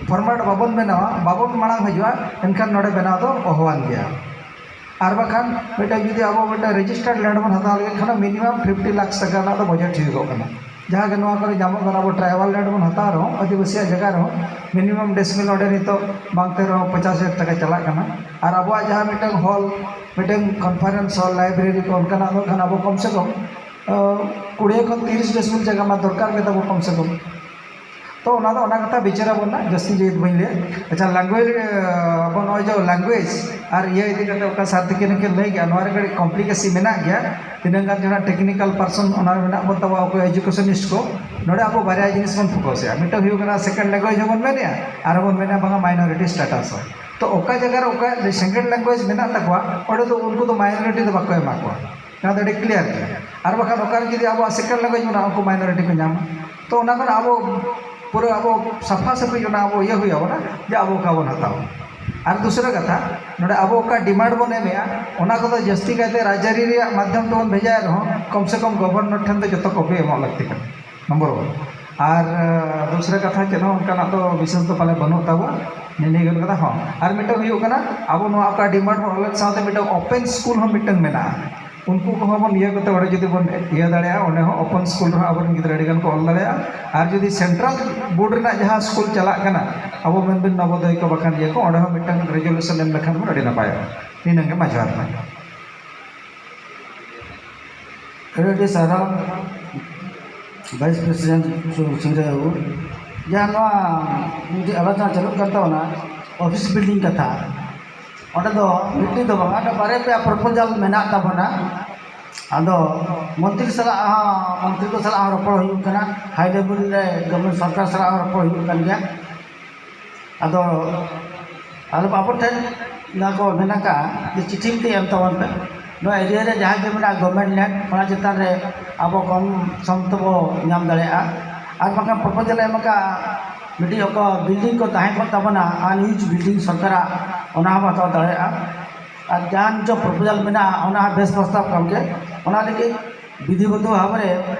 ᱯᱷᱚᱨᱢᱮᱴ ᱵᱟᱵᱚᱱ ᱵᱮᱱᱟᱣᱟ, ᱵᱟᱵᱚᱱ ᱢᱟᱲᱟᱝ ᱦᱤᱡᱩᱜᱼᱟ, ᱮᱱᱠᱷᱟᱱ ᱱᱚᱰᱮ ᱵᱮᱱᱟᱣ ᱫᱚ ᱚᱦᱚᱣᱟᱱ ᱜᱮᱭᱟ᱾ ᱟᱨ ᱵᱟᱠᱷᱟᱱ ᱢᱤᱫᱴᱟᱝ ᱡᱩᱫᱤ ᱟᱵᱚ ᱢᱤᱫᱴᱟᱝ ᱨᱮᱡᱤᱥᱴᱟᱨᱰ ᱞᱮᱱᱰ ᱵᱚᱱ ᱦᱟᱛᱟᱣ ᱞᱟᱹᱜᱤᱫ ᱠᱷᱟᱱ, ᱢᱤᱱᱤᱢᱟᱢ ᱯᱷᱤᱯᱴᱤ ᱞᱟᱠᱷ ᱴᱟᱠᱟ ᱨᱮᱱᱟᱜ ᱫᱚ ᱵᱟᱡᱮᱴ ᱦᱩᱭᱩᱜᱚᱜ ᱠᱟᱱᱟ᱾ ᱡᱟᱦᱟᱸ ᱜᱮ ᱱᱚᱣᱟ ᱠᱚᱨᱮ ᱧᱟᱢᱚᱜ ᱠᱟᱱᱟ, ᱟᱵᱚ ᱴᱨᱟᱭᱵᱟᱞ ᱞᱮᱱᱰ ᱵᱚᱱ ᱦᱟᱛᱟᱣ ᱨᱮᱦᱚᱸ, ᱟᱹᱫᱤᱵᱟᱹᱥᱤᱭᱟᱜ ᱡᱟᱭᱜᱟ ᱨᱮᱦᱚᱸ, ᱢᱤᱱᱤᱢᱟᱢ ᱰᱮᱥᱤᱢᱮᱞ ᱚᱸᱰᱮ ᱱᱤᱛᱚᱜ ᱵᱟᱝᱛᱮ ᱨᱮᱦᱚᱸ ᱯᱚᱧᱪᱟᱥ ᱦᱟᱡᱟᱨ ᱴᱟᱠᱟ ᱪᱟᱞᱟᱜ ᱠᱟᱱᱟ᱾ ᱟᱨ ᱟᱵᱚᱣᱟᱜ ᱡᱟᱦᱟᱸ ᱢᱤᱫᱴᱟᱝ ᱦᱚᱞ, ᱢᱤᱫᱴᱟᱝ ᱠᱚᱱᱯᱷᱟᱨᱮᱱᱥ ᱦᱚᱞ, ᱞᱟᱭᱵᱨᱮᱨᱤ ᱠᱚ, ᱚᱱᱠᱟᱱᱟᱜ ᱫᱚ ᱠᱷᱟᱱ ᱟᱵᱚ ᱠᱚᱢ ᱥᱮ ᱠᱚᱢ, ᱟᱸ, ᱠᱩᱲᱤ ᱠᱷᱚᱱ ᱛᱤᱨᱤᱥ ᱰᱮᱥᱤᱢᱮᱞ ᱡᱟᱭᱜᱟ ᱢᱟ ᱫᱚᱨᱠᱟᱨ ᱜᱮ ᱛᱟᱵᱚ ᱠᱚᱢ ᱥᱮ ᱠᱚᱢ᱾ ᱛᱚ ᱚᱱᱟ ᱫᱚ ᱚᱱᱟ ᱠᱟᱛᱷᱟ ᱵᱤᱪᱟᱹᱨ ᱟᱵᱚᱱ ᱱᱟᱜ, ᱡᱟᱹᱥᱛᱤ ᱡᱮᱦᱮᱛᱩ ᱵᱟᱹᱧ ᱞᱟᱹᱭᱟ᱾ ᱟᱪᱪᱷᱟ, ᱞᱮᱝᱜᱩᱭᱮᱡᱽ, ᱟᱵᱚ ᱱᱚᱜᱼᱚᱭ ᱡᱮ ᱞᱮᱝᱜᱩᱭᱮᱡᱽ ᱟᱨ ᱤᱭᱟᱹ ᱤᱫᱤ ᱠᱟᱛᱮ ᱚᱠᱟ ᱥᱟᱨ ᱛᱤᱠᱤᱱ ᱠᱤᱱ ᱞᱟᱹᱭ ᱠᱮᱜᱼᱟ, ᱱᱚᱣᱟ ᱨᱮ ᱠᱟᱹᱴᱤᱡ ᱠᱚᱢᱯᱞᱤᱠᱮᱥᱤ ᱢᱮᱱᱟᱜ ᱜᱮᱭᱟ᱾ ᱛᱤᱱᱟᱹᱜ ᱜᱟᱱ ᱡᱟᱦᱟᱸ ᱴᱮᱠᱱᱤᱠᱟᱞ ᱯᱟᱨᱥᱚᱱ ᱚᱱᱟ ᱨᱮ ᱢᱮᱱᱟᱜ ᱵᱚᱱ ᱛᱟᱵᱚ, ᱚᱠᱚᱭ ᱮᱡᱩᱠᱮᱥᱚᱱᱤᱥᱴ ᱠᱚ, ᱱᱚᱰᱮ ᱟᱵᱚ ᱵᱟᱨᱭᱟ ᱡᱤᱱᱤᱥ ᱵᱚᱱ ᱯᱷᱳᱠᱟᱥᱮᱜᱼᱟ᱾ ᱢᱤᱫᱴᱟᱝ ᱦᱩᱭᱩᱜ ᱠᱟᱱᱟ ᱥᱮᱠᱮᱱᱰ ᱞᱮᱝᱜᱩᱭᱮᱡᱽ ᱦᱚᱸᱵᱚᱱ ᱢᱮᱱᱮᱜᱼᱟ, ᱟᱨ ᱵᱚᱱ ᱢᱮᱱᱟ ᱵᱟᱝᱟ ᱢᱟᱭᱱᱚᱨᱤᱴᱤ ᱥᱴᱮᱴᱟᱥ ᱦᱚᱸ᱾ ᱛᱚ ᱚᱠᱟ ᱡᱟᱭᱜᱟ ᱨᱮ ᱚᱠᱚᱭᱟᱜ ᱥᱮᱠᱮᱱᱰ ᱞᱮᱝᱜᱩᱭᱮᱡᱽ ᱢᱮᱱᱟᱜ ᱛᱟᱠᱚᱣᱟ, ᱚᱸᱰᱮ ᱫᱚ ᱩᱱᱠᱩ ᱫᱚ ᱢᱟᱭᱱᱚᱨᱤᱴᱤ ᱫᱚ ᱵᱟᱠᱚ ᱮᱢᱟ ᱠᱚᱣᱟ᱾ ᱱᱚᱣᱟ ᱫᱚ ᱟᱹᱰᱤ ᱠᱞᱤᱭᱟᱨ ᱜᱮᱭᱟ᱾ ᱟᱨ ᱵᱟᱠᱷᱟᱱ ᱚᱠᱟᱨᱮ ᱡᱩᱫᱤ ᱟᱵᱚᱣᱟᱜ ᱥᱮᱠᱮᱱᱰ ᱞᱮᱝᱜᱩᱭᱮᱡᱽ ᱢᱮᱱᱟᱜᱼᱟ, ᱩᱱᱠᱩ ᱢᱟᱭᱱᱚᱨᱤᱴᱤ ᱠᱚ ᱧᱟᱢᱟ᱾ ᱛᱚ ᱚᱱᱟ ᱠᱷᱚᱱ ᱟᱵᱚ ᱯᱩᱨᱟᱹ ᱟᱵᱚ ᱥᱟᱯᱷᱟ ᱥᱟᱹᱯᱷᱤ ᱚᱱᱟ ᱟᱵᱚ ᱤᱭᱟᱹ ᱦᱩᱭ ᱟᱵᱚᱱᱟ ᱡᱮ ᱟᱵᱚ ᱚᱠᱟ ᱵᱚᱱ ᱦᱟᱛᱟᱣᱟ᱾ ᱟᱨ ᱫᱩᱥᱨᱟᱹ ᱠᱟᱛᱷᱟ, ᱱᱚᱰᱮ ᱟᱵᱚ ᱚᱠᱟ ᱰᱤᱢᱟᱱᱰ ᱵᱚᱱ ᱮᱢᱮᱜᱼᱟ, ᱚᱱᱟ ᱠᱚᱫᱚ ᱡᱟᱹᱥᱛᱤ ᱠᱟᱭᱛᱮ ᱨᱟᱡᱽᱟᱹᱨᱤ ᱨᱮᱭᱟᱜ ᱢᱟᱫᱽᱫᱷᱚᱢ ᱛᱮᱵᱚᱱ ᱵᱷᱮᱡᱟᱭ ᱨᱮᱦᱚᱸ, ᱠᱚᱢ ᱥᱮ ᱠᱚᱢ ᱜᱚᱵᱷᱚᱨᱱᱚᱨ ᱴᱷᱮᱱ ᱫᱚ ᱡᱚᱛᱚ ᱠᱚᱯᱤ ᱮᱢᱚᱜ ᱞᱟᱹᱠᱛᱤ ᱠᱟᱱᱟ, ᱱᱚᱢᱵᱚᱨ ᱚᱣᱟᱱ᱾ ᱟᱨ, ᱟᱸ, ᱫᱩᱥᱨᱟᱹ ᱠᱟᱛᱷᱟ ᱪᱮᱫ ᱦᱚᱸ ᱚᱱᱠᱟᱱᱟᱜ ᱫᱚ ᱵᱤᱥᱮᱥ ᱫᱚ ᱯᱟᱞᱮ ᱵᱟᱹᱱᱩᱜ ᱛᱟᱵᱚᱱᱟ᱾ ᱱᱤᱭᱟᱹ ᱱᱤᱭᱟᱹ ᱠᱟᱛᱷᱟ ᱦᱚᱸ᱾ ᱟᱨ ᱢᱤᱫᱴᱟᱝ ᱦᱩᱭᱩᱜ ᱠᱟᱱᱟ, ᱟᱵᱚ ᱱᱚᱣᱟ ᱚᱠᱟ ᱰᱤᱢᱟᱱᱰ ᱵᱚᱱ ᱚᱞᱮᱫ ᱥᱟᱶᱛᱮ ᱢᱤᱫᱴᱟᱝ ᱳᱯᱮᱱ ᱥᱠᱩᱞ ᱦᱚᱸ ᱢᱤᱫᱴᱟᱝ ᱢᱮᱱᱟᱜᱼᱟ᱾ ᱩᱱᱠᱩ ᱠᱚᱦᱚᱸ ᱵᱚᱱ ᱤᱭᱟᱹ ᱠᱟᱛᱮ ᱚᱸᱰᱮ ᱡᱩᱫᱤ ᱵᱚᱱ ᱤᱭᱟᱹ ᱫᱟᱲᱮᱭᱟᱜᱼᱟ, ᱚᱸᱰᱮ ᱦᱚᱸ ᱳᱯᱮᱱ ᱥᱠᱩᱞ ᱨᱮᱦᱚᱸ ᱟᱵᱚᱨᱮᱱ ᱜᱤᱫᱽᱨᱟᱹ ᱟᱹᱰᱤ ᱜᱟᱱ ᱠᱚ ᱚᱞ ᱫᱟᱲᱮᱭᱟᱜᱼᱟ᱾ ᱟᱨ ᱡᱩᱫᱤ ᱥᱮᱱᱴᱨᱟᱞ ᱵᱳᱨᱰ ᱨᱮᱱᱟᱜ ᱡᱟᱦᱟᱸ ᱥᱠᱩᱞ ᱪᱟᱞᱟᱜ ᱠᱟᱱᱟ, ᱟᱵᱚ ᱢᱮᱱᱵᱤᱱ ᱱᱚᱵᱳᱫᱚᱭ ᱠᱚ ᱵᱟᱠᱷᱟᱱ ᱤᱭᱟᱹ ᱠᱚ, ᱚᱸᱰᱮ ᱦᱚᱸ ᱢᱤᱫᱴᱟᱝ ᱨᱮᱡᱩᱞᱩᱥᱚᱱ ᱮᱢ ᱞᱮᱠᱷᱟᱱ ᱵᱚᱱ ᱟᱹᱰᱤ ᱱᱟᱯᱟᱭᱚᱜᱼᱟ᱾ ᱱᱤᱱᱟᱹᱝ ᱜᱮ, ᱢᱟ ᱡᱚᱦᱟᱨ ᱢᱟ᱾ ᱟᱹᱰᱤ ᱟᱹᱰᱤ ᱥᱟᱨᱦᱟᱣ ᱵᱷᱟᱭᱤᱥ ᱯᱨᱮᱥᱤᱰᱮᱱᱴ ᱥᱤᱝᱨᱟᱹᱭ ᱵᱟᱹᱵᱩ᱾ ᱡᱟᱦᱟᱸ ᱱᱚᱣᱟ ᱢᱤᱫᱴᱤᱡ ᱟᱞᱳᱪᱚᱱᱟ ᱪᱟᱹᱞᱩᱜ ᱠᱟᱱ ᱛᱟᱵᱚᱱᱟ, ᱚᱯᱷᱤᱥ ᱵᱤᱞᱰᱤᱝ ᱠᱟᱛᱷᱟ, ᱚᱸᱰᱮ ᱫᱚ ᱢᱤᱫᱴᱤᱡ ᱫᱚ ᱵᱟᱝ, ᱚᱸᱰᱮ ᱵᱟᱨᱭᱟ ᱯᱮᱭᱟ ᱯᱨᱚᱯᱳᱡᱟᱞ ᱢᱮᱱᱟᱜ ᱛᱟᱵᱚᱱᱟ᱾ ᱟᱫᱚ ᱢᱚᱱᱛᱨᱤ ᱥᱟᱞᱟᱜ ᱦᱚᱸ, ᱢᱚᱱᱛᱨᱤ ᱠᱚ ᱥᱟᱞᱟᱜ ᱦᱚᱸ ᱨᱚᱯᱚᱲ ᱦᱩᱭᱩᱜ ᱠᱟᱱᱟ, ᱦᱟᱭ ᱞᱮᱵᱮᱞ ᱨᱮ ᱜᱚᱵᱷᱚᱨᱱᱢᱮᱱᱴ ᱥᱚᱨᱠᱟᱨ ᱥᱟᱞᱟᱜ ᱦᱚᱸ ᱨᱚᱯᱚᱲ ᱦᱩᱭᱩᱜ ᱠᱟᱱ ᱜᱮᱭᱟ᱾ ᱟᱫᱚ ᱟᱞᱮ ᱟᱵᱚ ᱴᱷᱮᱱ ᱱᱚᱣᱟ ᱠᱚ ᱢᱮᱱ ᱟᱠᱟᱫᱼᱟ ᱡᱮ ᱪᱤᱴᱷᱤ ᱢᱤᱫᱴᱤᱡ ᱮᱢ ᱛᱟᱵᱚᱱ ᱯᱮ, ᱱᱚᱣᱟ ᱮᱨᱤᱭᱟ ᱨᱮ ᱡᱟᱦᱟᱸᱭ ᱜᱮ ᱢᱮᱱᱟᱜᱼᱟ ᱜᱚᱵᱷᱚᱨᱱᱢᱮᱱᱴ ᱞᱮᱱᱰ, ᱚᱱᱟ ᱪᱮᱛᱟᱱ ᱨᱮ ᱟᱵᱚ ᱠᱚᱢ ᱥᱚᱢ ᱛᱮᱵᱚ ᱧᱟᱢ ᱫᱟᱲᱮᱭᱟᱜᱼᱟ᱾ ᱟᱨ ᱵᱟᱝᱠᱷᱟᱱ ᱯᱨᱚᱯᱳᱡᱟᱞ ᱮ ᱮᱢ ᱟᱠᱟᱫᱼᱟ, ᱢᱤᱫᱴᱤᱡ ᱚᱠᱟ ᱵᱤᱞᱰᱤᱝ ᱠᱚ ᱛᱟᱦᱮᱸ ᱠᱚᱜ ᱛᱟᱵᱚᱱᱟ, ᱟᱱᱤᱭᱩᱡᱽ ᱵᱤᱞᱰᱤᱝ ᱥᱚᱨᱠᱟᱨᱟᱜ, ᱚᱱᱟ ᱦᱚᱸᱵᱚ ᱦᱟᱛᱟᱣ ᱫᱟᱲᱮᱭᱟᱜᱼᱟ᱾ ᱟᱨ ᱡᱟᱦᱟᱱ ᱡᱚ ᱯᱨᱚᱯᱳᱡᱟᱞ ᱢᱮᱱᱟᱜᱼᱟ, ᱚᱱᱟ ᱦᱚᱸ ᱵᱮᱥ ᱯᱨᱚᱥᱛᱟᱵ ᱠᱟᱱ ᱜᱮ᱾ ᱚᱱᱟ ᱞᱟᱹᱜᱤᱫ ᱵᱤᱫᱷᱤᱵᱚᱫᱷᱚ ᱵᱷᱟᱵᱽ ᱨᱮ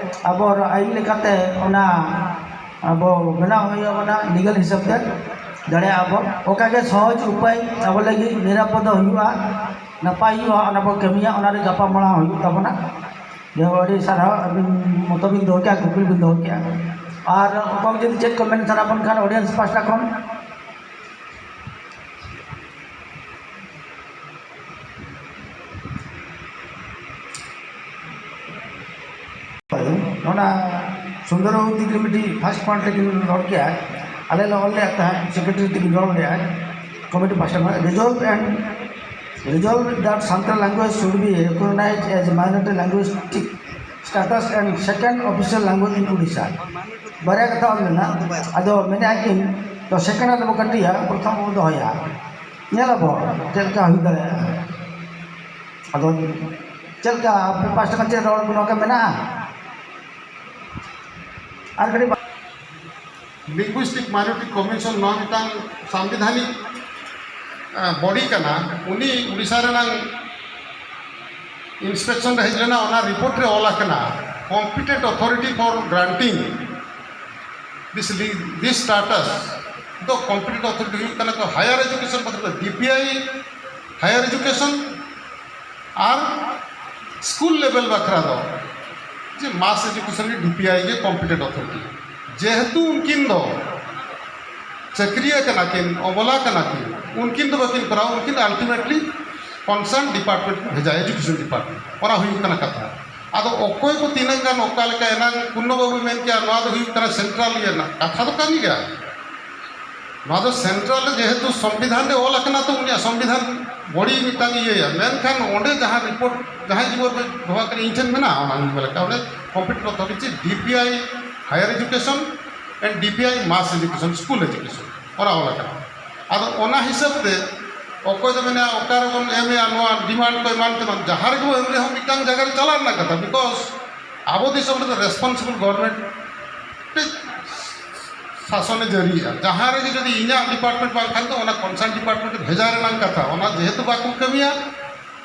ᱟᱵᱚ ᱟᱹᱭᱤᱱ ᱞᱮᱠᱟᱛᱮ ᱚᱱᱟ ᱟᱵᱚ ᱵᱮᱱᱟᱣ ᱦᱩᱭᱩᱜ ᱚᱱᱟ ᱞᱤᱜᱟᱞ ᱦᱤᱥᱟᱹᱵ ᱛᱮ ᱫᱟᱲᱮᱭᱟᱜᱼᱟ ᱵᱚᱱ᱾ ᱚᱠᱟ ᱜᱮ ᱥᱚᱦᱚᱡ ᱩᱯᱟᱹᱭ ᱟᱵᱚ ᱞᱟᱹᱜᱤᱫ ᱱᱤᱨᱟᱯᱚᱫ ᱦᱩᱭᱩᱜᱼᱟ, ᱱᱟᱯᱟᱭ ᱦᱩᱭᱩᱜᱼᱟ, ᱚᱱᱟ ᱵᱚ ᱠᱟᱹᱢᱤᱭᱟ, ᱚᱱᱟ ᱨᱮ ᱜᱟᱯᱟᱞᱢᱟᱨᱟᱣ ᱦᱩᱭᱩᱜ ᱛᱟᱵᱚᱱᱟ᱾ ᱡᱮ ᱟᱹᱰᱤ ᱥᱟᱨᱦᱟᱣ, ᱟᱹᱵᱤᱱ ᱢᱚᱛᱚ ᱵᱤᱱ ᱫᱚᱦᱚ ᱠᱮᱜᱼᱟ, ᱠᱩᱠᱞᱤ ᱵᱤᱱ ᱫᱚᱦᱚ ᱠᱮᱜᱼᱟ᱾ ᱟᱨ ᱚᱠᱚᱭ ᱡᱩᱫᱤ ᱪᱮᱫ ᱠᱚ ᱢᱮᱱ ᱥᱟᱱᱟ ᱵᱚᱱ ᱠᱷᱟᱱ ᱚᱰᱤᱭᱮᱱᱥ ᱯᱟᱦᱴᱟ ᱠᱷᱚᱱ, ᱚᱱᱟ ᱥᱩᱱᱫᱚᱨ ᱵᱟᱹᱵᱩ ᱛᱤᱠᱤᱱ ᱢᱤᱫᱴᱤᱡ ᱯᱷᱟᱥᱴ ᱯᱚᱭᱮᱱᱴ ᱨᱮᱠᱤᱱ ᱨᱚᱲ ᱠᱮᱜᱼᱟ, ᱟᱞᱮ ᱞᱮ ᱚᱞ ᱞᱮᱫ ᱛᱟᱦᱮᱸᱫ, ᱥᱮᱠᱨᱮᱴᱟᱨᱤ ᱛᱤᱠᱤᱱ ᱨᱚᱲ ᱞᱮᱫᱼᱟ, ᱠᱚᱢᱤᱴᱤ ᱯᱟᱦᱴᱟ ᱠᱷᱚᱱ, resolve and resolve that Santali language should be recognized as minority linguistic status and second official language in Odisha. ᱵᱟᱨᱭᱟ ᱠᱟᱛᱷᱟ ᱚᱞ ᱢᱮᱱᱟᱜᱼᱟ, ᱟᱫᱚ ᱢᱮᱱᱮᱫᱼᱟ ᱠᱤᱱ ᱛᱚ ᱥᱮᱠᱮᱱᱰ ᱟᱜ ᱫᱚᱵᱚ ᱠᱟᱹᱴᱤᱡᱟ, ᱯᱨᱚᱛᱷᱚᱢ ᱵᱚ ᱫᱚᱦᱚᱭᱟ, ᱧᱮᱞ ᱟᱵᱚ ᱪᱮᱫ ᱞᱮᱠᱟ ᱦᱩᱭ ᱫᱟᱲᱮᱭᱟᱜᱼᱟ᱾ ᱟᱫᱚ ᱪᱮᱫ ᱞᱮᱠᱟ ᱟᱯᱮ ᱯᱟᱥᱴᱟ ᱠᱷᱚᱱ ᱪᱮᱫ ᱨᱚᱲ ᱱᱚᱝᱠᱟ ᱢᱮᱱᱟᱜᱼᱟ? ᱟᱨ ᱠᱟᱹᱴᱤᱡ ᱵᱟ- Linguistic Minority Commission ᱱᱚᱣᱟ ᱢᱤᱫᱴᱟᱝ ᱥᱟᱝᱵᱤᱫᱷᱟᱱᱤᱠ, ᱟ, ᱵᱚᱰᱤ ᱠᱟᱱᱟ᱾ ᱩᱱᱤ ᱩᱲᱤᱥᱥᱟ ᱨᱮᱱᱟᱝ ᱤᱱᱥᱯᱮᱠᱥᱚᱱ ᱨᱮ ᱦᱮᱡ ᱞᱮᱱᱟ, ᱚᱱᱟ ᱨᱤᱯᱳᱨᱴ ᱨᱮ ᱚᱞ ᱟᱠᱟᱱᱟ, competent authority for granting this li-, this status ᱫᱚ competent authority ᱦᱩᱭᱩᱜ ᱠᱟᱱᱟ ᱠᱚ ᱦᱟᱭᱟᱨ ᱮᱡᱩᱠᱮᱥᱚᱱ ᱵᱟᱠᱷᱨᱟ ᱫᱚ ᱰᱤᱯᱤᱟᱭ, ᱦᱟᱭᱟᱨ ᱮᱡᱩᱠᱮᱥᱚᱱ ᱟᱨ ᱥᱠᱩᱞ ᱞᱮᱵᱮᱞ ᱵᱟᱠᱷᱨᱟ ᱫᱚ ᱡᱮ ᱢᱟᱥ ᱮᱡᱩᱠᱮᱥᱚᱱ ᱜᱮ ᱰᱤᱯᱤᱟᱭ ᱜᱮ competent authority᱾ ᱡᱮᱦᱮᱛᱩ ᱩᱱᱠᱤᱱ ᱫᱚ ᱪᱟᱹᱠᱨᱤᱭᱟᱹ ᱠᱟᱱᱟ ᱠᱤᱱ, ᱚᱵᱚᱞᱟ ᱠᱟᱱᱟ ᱠᱤᱱ, ᱩᱱᱠᱤᱱ ᱫᱚ ᱵᱟᱹᱠᱤᱱ ᱠᱚᱨᱟᱣᱟ, ᱩᱱᱠᱤᱱ ultimately concerned department ᱠᱚ ᱵᱷᱮᱡᱟᱭᱟ, education department᱾ ᱚᱱᱟ ᱦᱩᱭᱩᱜ ᱠᱟᱱᱟ ᱠᱟᱛᱷᱟ᱾ ᱟᱫᱚ ᱚᱠᱚᱭ ᱠᱚ ᱛᱤᱱᱟᱹᱜ ᱜᱟᱱ ᱚᱠᱟ ᱞᱮᱠᱟ, ᱮᱱᱟᱝ ᱯᱩᱨᱱᱚ ᱵᱟᱹᱵᱩᱭ ᱢᱮᱱ ᱠᱮᱜᱼᱟ, ᱱᱚᱣᱟ ᱫᱚ ᱦᱩᱭᱩᱜ ᱠᱟᱱᱟ ᱥᱮᱱᱴᱨᱟᱞ ᱤᱭᱟᱹ ᱨᱮᱱᱟᱜ ᱠᱟᱛᱷᱟ ᱫᱚ ᱠᱟᱱ ᱜᱮᱭᱟ᱾ ᱱᱚᱣᱟ ᱫᱚ ᱥᱮᱱᱴᱨᱟᱞ ᱨᱮ ᱡᱮᱦᱮᱛᱩ ᱥᱚᱝᱵᱤᱫᱷᱟᱱ ᱨᱮ ᱚᱞ ᱟᱠᱟᱱᱟ, ᱛᱚ ᱩᱱᱤᱭᱟᱜ ᱥᱚᱝᱵᱤᱫᱷᱟᱱ ᱵᱚᱰᱤ ᱢᱤᱫᱴᱟᱝ ᱤᱭᱟᱹᱭᱟ᱾ ᱢᱮᱱᱠᱷᱟᱱ ᱚᱸᱰᱮ ᱡᱟᱦᱟᱸ ᱨᱤᱯᱳᱨᱴ ᱡᱟᱦᱟᱸᱭ ᱡᱤᱵᱚᱱ ᱨᱮ ᱫᱚᱦᱚ ᱠᱟᱱᱟ, ᱤᱧ ᱴᱷᱮᱱ ᱢᱮᱱᱟᱜᱼᱟ, ᱚᱱᱟ ᱧᱮᱞ ᱞᱮᱠᱟ ᱚᱸᱰᱮ compete authority, DPI higher education and DPI mass education, school education, ᱚᱱᱟ ᱚᱞ ᱟᱠᱟᱱᱟ᱾ ᱟᱫᱚ ᱚᱱᱟ ᱦᱤᱥᱟᱹᱵ ᱛᱮ ᱚᱠᱚᱭ ᱫᱚ ᱢᱮᱱᱟ ᱚᱠᱟ ᱨᱮᱵᱚᱱ ᱮᱢᱮᱜᱼᱟ, ᱱᱚᱣᱟ ᱰᱤᱢᱟᱱᱰ ᱠᱚ ᱮᱢᱟᱱ ᱛᱮᱢᱟᱱ, ᱡᱟᱦᱟᱸ ᱨᱮᱜᱮ ᱵᱚᱱ ᱮᱢ ᱨᱮᱦᱚᱸ ᱢᱤᱫᱴᱟᱝ ᱡᱟᱭᱜᱟ ᱨᱮ ᱪᱟᱞᱟᱜ ᱨᱮᱱᱟᱜ ᱠᱟᱛᱷᱟ, because ᱟᱵᱚ ᱫᱤᱥᱚᱢ ᱨᱮᱫᱚ ᱨᱮᱥᱯᱚᱱᱥᱤᱵᱚᱞ ᱜᱚᱵᱷᱚᱨᱱᱢᱮᱱᱴ ᱥᱟᱥᱚᱱᱮ ᱡᱟᱹᱨᱤᱭᱮᱜᱼᱟ᱾ ᱡᱟᱦᱟᱸ ᱨᱮᱜᱮ ᱡᱩᱫᱤ ᱤᱧᱟᱹᱜ ᱰᱤᱯᱟᱨᱴᱢᱮᱱᱴ ᱵᱟᱝ ᱠᱷᱟᱱ ᱫᱚ ᱚᱱᱟ ᱠᱚᱱᱥᱟᱨᱱ ᱰᱤᱯᱟᱨᱴᱢᱮᱱᱴ ᱨᱮ ᱵᱷᱮᱡᱟ ᱨᱮᱱᱟᱜ ᱠᱟᱛᱷᱟ, ᱚᱱᱟ ᱡᱮᱦᱮᱛᱩ ᱵᱟᱠᱚ ᱠᱟᱹᱢᱤᱭᱟ,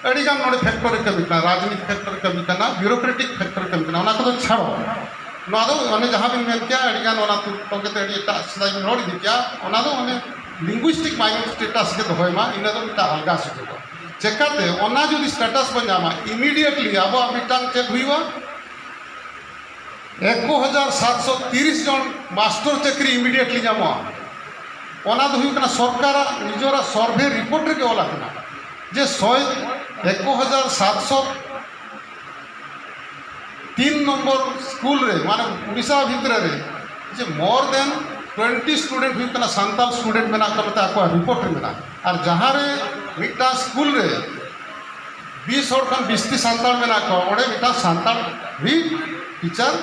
ᱟᱹᱰᱤᱜᱟᱱ ᱱᱚᱰᱮ ᱯᱷᱮᱠᱴᱚᱨ ᱨᱮ ᱠᱟᱹᱢᱤ ᱠᱟᱱᱟ, ᱨᱟᱡᱽᱱᱤᱛᱤ ᱯᱷᱮᱠᱴᱚᱨ ᱨᱮ ᱠᱟᱹᱢᱤ ᱠᱟᱱᱟ, ᱵᱤᱭᱩᱨᱳᱠᱨᱮᱴᱤᱠ ᱯᱷᱮᱠᱴᱚᱨ ᱨᱮ ᱠᱟᱹᱢᱤ ᱠᱟᱱᱟ, ᱚᱱᱟ ᱠᱚᱫᱚ ᱪᱷᱟᱲᱚ᱾ ᱱᱚᱣᱟ ᱫᱚ ᱚᱱᱮ ᱡᱟᱦᱟᱸ ᱵᱤᱱ ᱢᱮᱱ ᱠᱮᱜᱼᱟ, ᱟᱹᱰᱤᱜᱟᱱ ᱚᱱᱟ ᱛᱩᱞ ᱛᱚᱞ ᱠᱟᱛᱮ ᱟᱹᱰᱤ ᱮᱴᱟᱜ ᱥᱮᱫᱟᱭ ᱵᱤᱱ ᱨᱚᱲ ᱤᱫᱤ ᱠᱮᱜᱼᱟ, ᱚᱱᱟ ᱫᱚ ᱚᱱᱮ ᱞᱤᱝᱜᱩᱭᱥᱴᱤᱠ ᱢᱟᱭᱱᱚᱨ ᱥᱴᱮᱴᱟᱥ ᱜᱮ ᱫᱚᱦᱚᱭ ᱢᱟ, ᱤᱱᱟᱹ ᱫᱚ ᱢᱤᱫᱴᱟᱝ ᱟᱞᱜᱟ ᱥᱩᱡᱳᱜᱽ᱾ ᱪᱮᱠᱟᱛᱮ ᱚᱱᱟ ᱡᱩᱫᱤ ᱥᱴᱮᱴᱟᱥ ᱵᱚᱱ ᱧᱟᱢᱟ, ᱤᱢᱤᱰᱤᱭᱮᱴᱞᱤ ᱟᱵᱚᱣᱟᱜ ᱢᱤᱫᱴᱟᱝ ᱪᱮᱫ ᱦᱩᱭᱩᱜᱼᱟ? ᱮᱠ ᱦᱟᱡᱟᱨ ᱥᱟᱛᱥᱚ ᱛᱤᱨᱤᱥ ᱡᱚᱱ ᱢᱟᱥᱴᱚᱨ ᱪᱟᱹᱠᱨᱤ ᱤᱢᱤᱰᱤᱭᱮᱴᱞᱤ ᱧᱟᱢᱚᱜᱼᱟ᱾ ᱚᱱᱟ ᱫᱚ ᱦᱩᱭᱩᱜ ᱠᱟᱱᱟ ᱥᱚᱨᱠᱟᱨᱟᱜ ᱱᱤᱡᱚᱨᱟᱜ ᱥᱚᱨᱵᱷᱮ ᱨᱤᱯᱳᱨᱴ ᱨᱮᱜᱮ ᱚᱞ ᱟᱠᱟᱱᱟ ᱡᱮ ᱥᱚᱭ ᱮᱠ ᱦᱟᱡᱟᱨ ᱥᱟᱛᱥᱚ ᱛᱤᱱ ᱱᱚᱢᱵᱚᱨ ᱥᱠᱩᱞ ᱨᱮ, ᱢᱟᱱᱮ ᱩᱲᱤᱥᱥᱟ ᱵᱷᱤᱛᱨᱤ ᱨᱮ, ᱡᱮ more than twenty student ᱦᱩᱭᱩᱜ ᱠᱟᱱᱟ ᱥᱟᱱᱛᱟᱲ ᱥᱴᱩᱰᱮᱱᱴ ᱢᱮᱱᱟᱜ ᱠᱚᱣᱟ ᱢᱮᱱᱛᱮ ᱟᱠᱚᱣᱟᱜ ᱨᱤᱯᱳᱨᱴ ᱨᱮ ᱢᱮᱱᱟᱜᱼᱟ᱾ ᱟᱨ ᱡᱟᱦᱟᱸ ᱨᱮ ᱢᱤᱫᱴᱟᱝ ᱥᱠᱩᱞ ᱨᱮ ᱵᱤᱥ ᱦᱚᱲ ᱠᱷᱚᱱ ᱵᱤᱥᱛᱤ ᱥᱟᱱᱛᱟᱲ ᱢᱮᱱᱟᱜ ᱠᱚᱣᱟ, ᱚᱸᱰᱮ ᱢᱤᱫᱴᱟᱝ ᱥᱟᱱᱛᱟᱲ ᱨᱤ ᱴᱤᱪᱟᱨ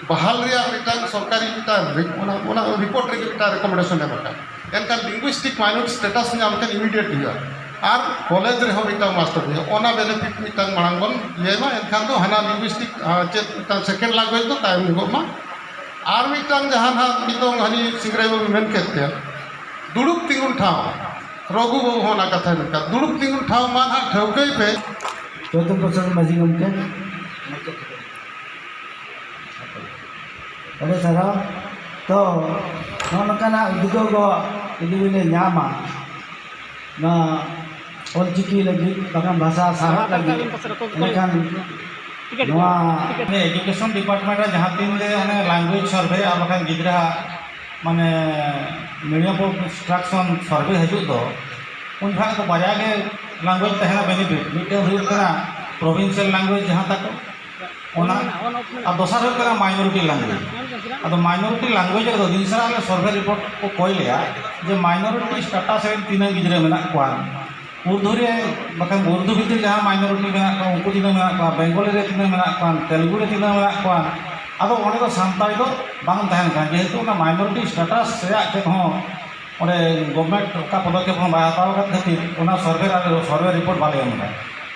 ᱵᱟᱦᱟᱞ ᱨᱮᱭᱟᱜ ᱢᱤᱫᱴᱟᱝ ᱥᱚᱨᱠᱟᱨᱤ ᱢᱤᱫᱴᱟᱝ ᱨᱤ-, ᱚᱱᱟ, ᱚᱱᱟ ᱨᱤᱯᱳᱨᱴ ᱨᱮᱜᱮ ᱢᱤᱫᱴᱟᱝ ᱨᱮᱠᱚᱢᱮᱱᱰᱮᱥᱚᱱ ᱮᱢ ᱟᱠᱟᱫ᱾ ᱮᱱᱠᱷᱟᱱ ᱞᱤᱝᱜᱩᱭᱥᱴᱤᱠ ᱢᱟᱭᱱᱚᱨᱤᱴᱤ ᱥᱴᱮᱴᱟᱥ ᱧᱟᱢ ᱞᱮᱠᱷᱟᱱ ᱤᱢᱤᱰᱤᱭᱮᱴ ᱦᱩᱭᱩᱜᱼᱟ᱾ ᱟᱨ ᱠᱚᱞᱮᱡᱽ ᱨᱮᱦᱚᱸ ᱢᱤᱫᱴᱟᱝ ᱢᱟᱥᱴᱟᱨ ᱦᱩᱭᱩᱜᱼᱟ, ᱚᱱᱟ ᱵᱮᱱᱤᱯᱷᱤᱴ ᱢᱤᱫᱴᱟᱝ ᱢᱟᱲᱟᱝ ᱵᱚᱱ ᱤᱭᱟᱹᱭ ᱢᱟ᱾ ᱮᱱᱠᱷᱟᱱ ᱫᱚ ᱦᱟᱱᱟ ᱞᱤᱝᱜᱩᱭᱥᱴᱤᱠ, ᱟᱨ ᱪᱮᱫ ᱢᱤᱫᱴᱟᱝ ᱥᱮᱠᱮᱱᱰ ᱞᱮᱝᱜᱩᱭᱮᱡᱽ ᱫᱚ ᱛᱟᱭᱚᱢ ᱧᱚᱜᱚᱜ ᱢᱟ᱾ ᱟᱨ ᱢᱤᱫᱴᱟᱝ ᱡᱟᱦᱟᱸ ᱱᱟᱦᱟᱜ ᱱᱤᱛᱚᱝ ᱦᱟᱹᱱᱤ ᱥᱤᱝᱨᱟᱹᱭ ᱵᱟᱹᱵᱩ ᱢᱮᱱ ᱠᱮᱫ ᱛᱮ, ᱫᱩᱲᱩᱵ ᱛᱤᱸᱜᱩᱱ ᱴᱷᱟᱶ, ᱨᱚᱜᱷᱩ ᱵᱟᱹᱵᱩ ᱦᱚᱸ ᱚᱱᱟ ᱠᱟᱛᱷᱟᱭ ᱢᱮᱱ ᱠᱟᱫ, ᱫᱩᱲᱩᱵ ᱛᱤᱸᱜᱩᱱ ᱴᱷᱟᱶ ᱢᱟ ᱱᱟᱦᱟᱜ ᱴᱷᱟᱹᱣᱠᱟᱹᱭ ᱯᱮ᱾ ᱪᱳᱭᱛᱚᱱ ᱯᱨᱚᱥᱟᱫᱽ ᱢᱟᱹᱡᱷᱤ ᱜᱚᱢᱠᱮ᱾ ᱟᱹᱰᱤ ᱥᱟᱨᱦᱟᱣ᱾ ᱛᱚ, ᱱᱚᱜᱼᱚ ᱱᱚᱝᱠᱟᱱᱟᱜ ᱩᱫᱽᱜᱟᱹᱣ ᱠᱚ ᱡᱩᱫᱤ ᱵᱤᱱ ᱧᱟᱢᱟ, ᱱᱚᱣᱟ ᱚᱞᱪᱤᱠᱤ ᱞᱟᱹᱜᱤᱫ, ᱵᱟᱠᱷᱟᱱ ᱵᱷᱟᱥᱟ ᱥᱟᱶᱦᱮᱫ ᱞᱟᱹᱜᱤᱫ, ᱮᱸᱰᱮᱠᱷᱟᱱ ᱱᱚᱣᱟ ᱮᱡᱩᱠᱮᱥᱚᱱ ᱰᱤᱯᱟᱨᱴᱢᱮᱱᱴ ᱨᱮ ᱡᱟᱦᱟᱸ ᱛᱤᱱ ᱨᱮ ᱚᱱᱮ ᱞᱮᱝᱜᱩᱭᱮᱡᱽ ᱥᱟᱨᱵᱷᱮ ᱟᱨ ᱵᱟᱠᱷᱟᱱ ᱜᱤᱫᱽᱨᱟᱹ ᱟᱜ ᱢᱟᱱᱮ ᱢᱤᱰᱤᱭᱟᱢ ᱚᱯᱷ ᱤᱱᱥᱴᱨᱟᱠᱥᱚᱱ ᱥᱟᱨᱵᱷᱮ ᱦᱤᱡᱩᱜ ᱫᱚ, ᱩᱱ ᱡᱚᱠᱷᱟᱡ ᱫᱚ ᱵᱟᱨᱭᱟ ᱜᱮ ᱞᱮᱝᱜᱩᱭᱮᱡᱽ ᱛᱟᱦᱮᱱᱟ ᱵᱮᱱᱤᱯᱷᱤᱴ᱾ ᱢᱤᱫᱴᱮᱱ ᱦᱩᱭᱩᱜ ᱠᱟᱱᱟ ᱯᱨᱚᱵᱷᱤᱱᱥᱤᱭᱟᱞ ᱞᱮᱝᱜᱩᱭᱮᱡᱽ ᱡᱟᱦᱟᱸ ᱛᱟᱠᱚ, ᱚᱱᱟ ᱟᱨ ᱫᱚᱥᱟᱨ ᱦᱩᱭᱩᱜ ᱠᱟᱱᱟ ᱢᱟᱭᱱᱚᱨᱤᱴᱤ ᱞᱮᱝᱜᱩᱭᱮᱡᱽ᱾ ᱟᱫᱚ ᱢᱟᱭᱱᱚᱨᱤᱴᱤ ᱞᱮᱝᱜᱩᱭᱮᱡᱽ ᱨᱮᱫᱚ ᱫᱤᱱ ᱥᱟᱨᱟ ᱟᱞᱮ ᱥᱚᱨᱵᱷᱮ ᱨᱤᱯᱳᱨᱴ ᱠᱚ ᱠᱚᱭ ᱞᱮᱭᱟ ᱡᱮ ᱢᱟᱭᱱᱚᱨᱤᱴᱤ ᱥᱴᱮᱴᱟᱥ ᱨᱮᱱ ᱛᱤᱱᱟᱹᱜ ᱜᱤᱫᱽᱨᱟᱹ ᱢᱮᱱᱟᱜ ᱠᱚᱣᱟ, ᱩᱨᱫᱩ ᱨᱮ, ᱵᱟᱠᱷᱟᱱ ᱩᱨᱫᱩ ᱵᱷᱤᱛᱨᱤ ᱡᱟᱦᱟᱸ ᱢᱟᱭᱱᱚᱨᱤᱴᱤ ᱢᱮᱱᱟᱜ ᱠᱚᱣᱟ ᱩᱱᱠᱩ ᱛᱤᱱᱟᱹᱜ ᱢᱮᱱᱟᱜ ᱠᱚᱣᱟ, ᱵᱮᱝᱜᱚᱞᱤ ᱨᱮ ᱛᱤᱱᱟᱹᱜ ᱢᱮᱱᱟᱜ ᱠᱚᱣᱟ, ᱛᱮᱞᱮᱜᱩ ᱨᱮ ᱛᱤᱱᱟᱹᱜ ᱢᱮᱱᱟᱜ ᱠᱚᱣᱟ᱾ ᱟᱫᱚ ᱚᱸᱰᱮ ᱫᱚ ᱥᱟᱱᱛᱟᱲᱤ ᱫᱚ ᱵᱟᱝ ᱛᱟᱦᱮᱱ ᱠᱟᱱᱟ, ᱡᱮᱦᱮᱛᱩ ᱚᱱᱟ ᱢᱟᱭᱱᱚᱨᱤᱴᱤ ᱥᱴᱮᱴᱟᱥ ᱨᱮᱭᱟᱜ ᱪᱮᱫ ᱦᱚᱸ ᱚᱸᱰᱮ ᱜᱚᱵᱷᱢᱮᱱᱴ ᱚᱠᱟ ᱯᱚᱫᱚᱠᱷᱮᱯ ᱦᱚᱸ ᱵᱟᱭ ᱦᱟᱛᱟᱣ ᱟᱠᱟᱫ ᱠᱷᱟᱹᱛᱤᱨ ᱚᱱᱟ ᱥᱚᱨᱵᱷᱮ ᱟᱨ ᱥᱚᱨᱵᱷᱮ ᱨᱤᱯᱳᱨᱴ ᱵᱟᱞᱮ ᱮᱢ ᱮᱫᱟ᱾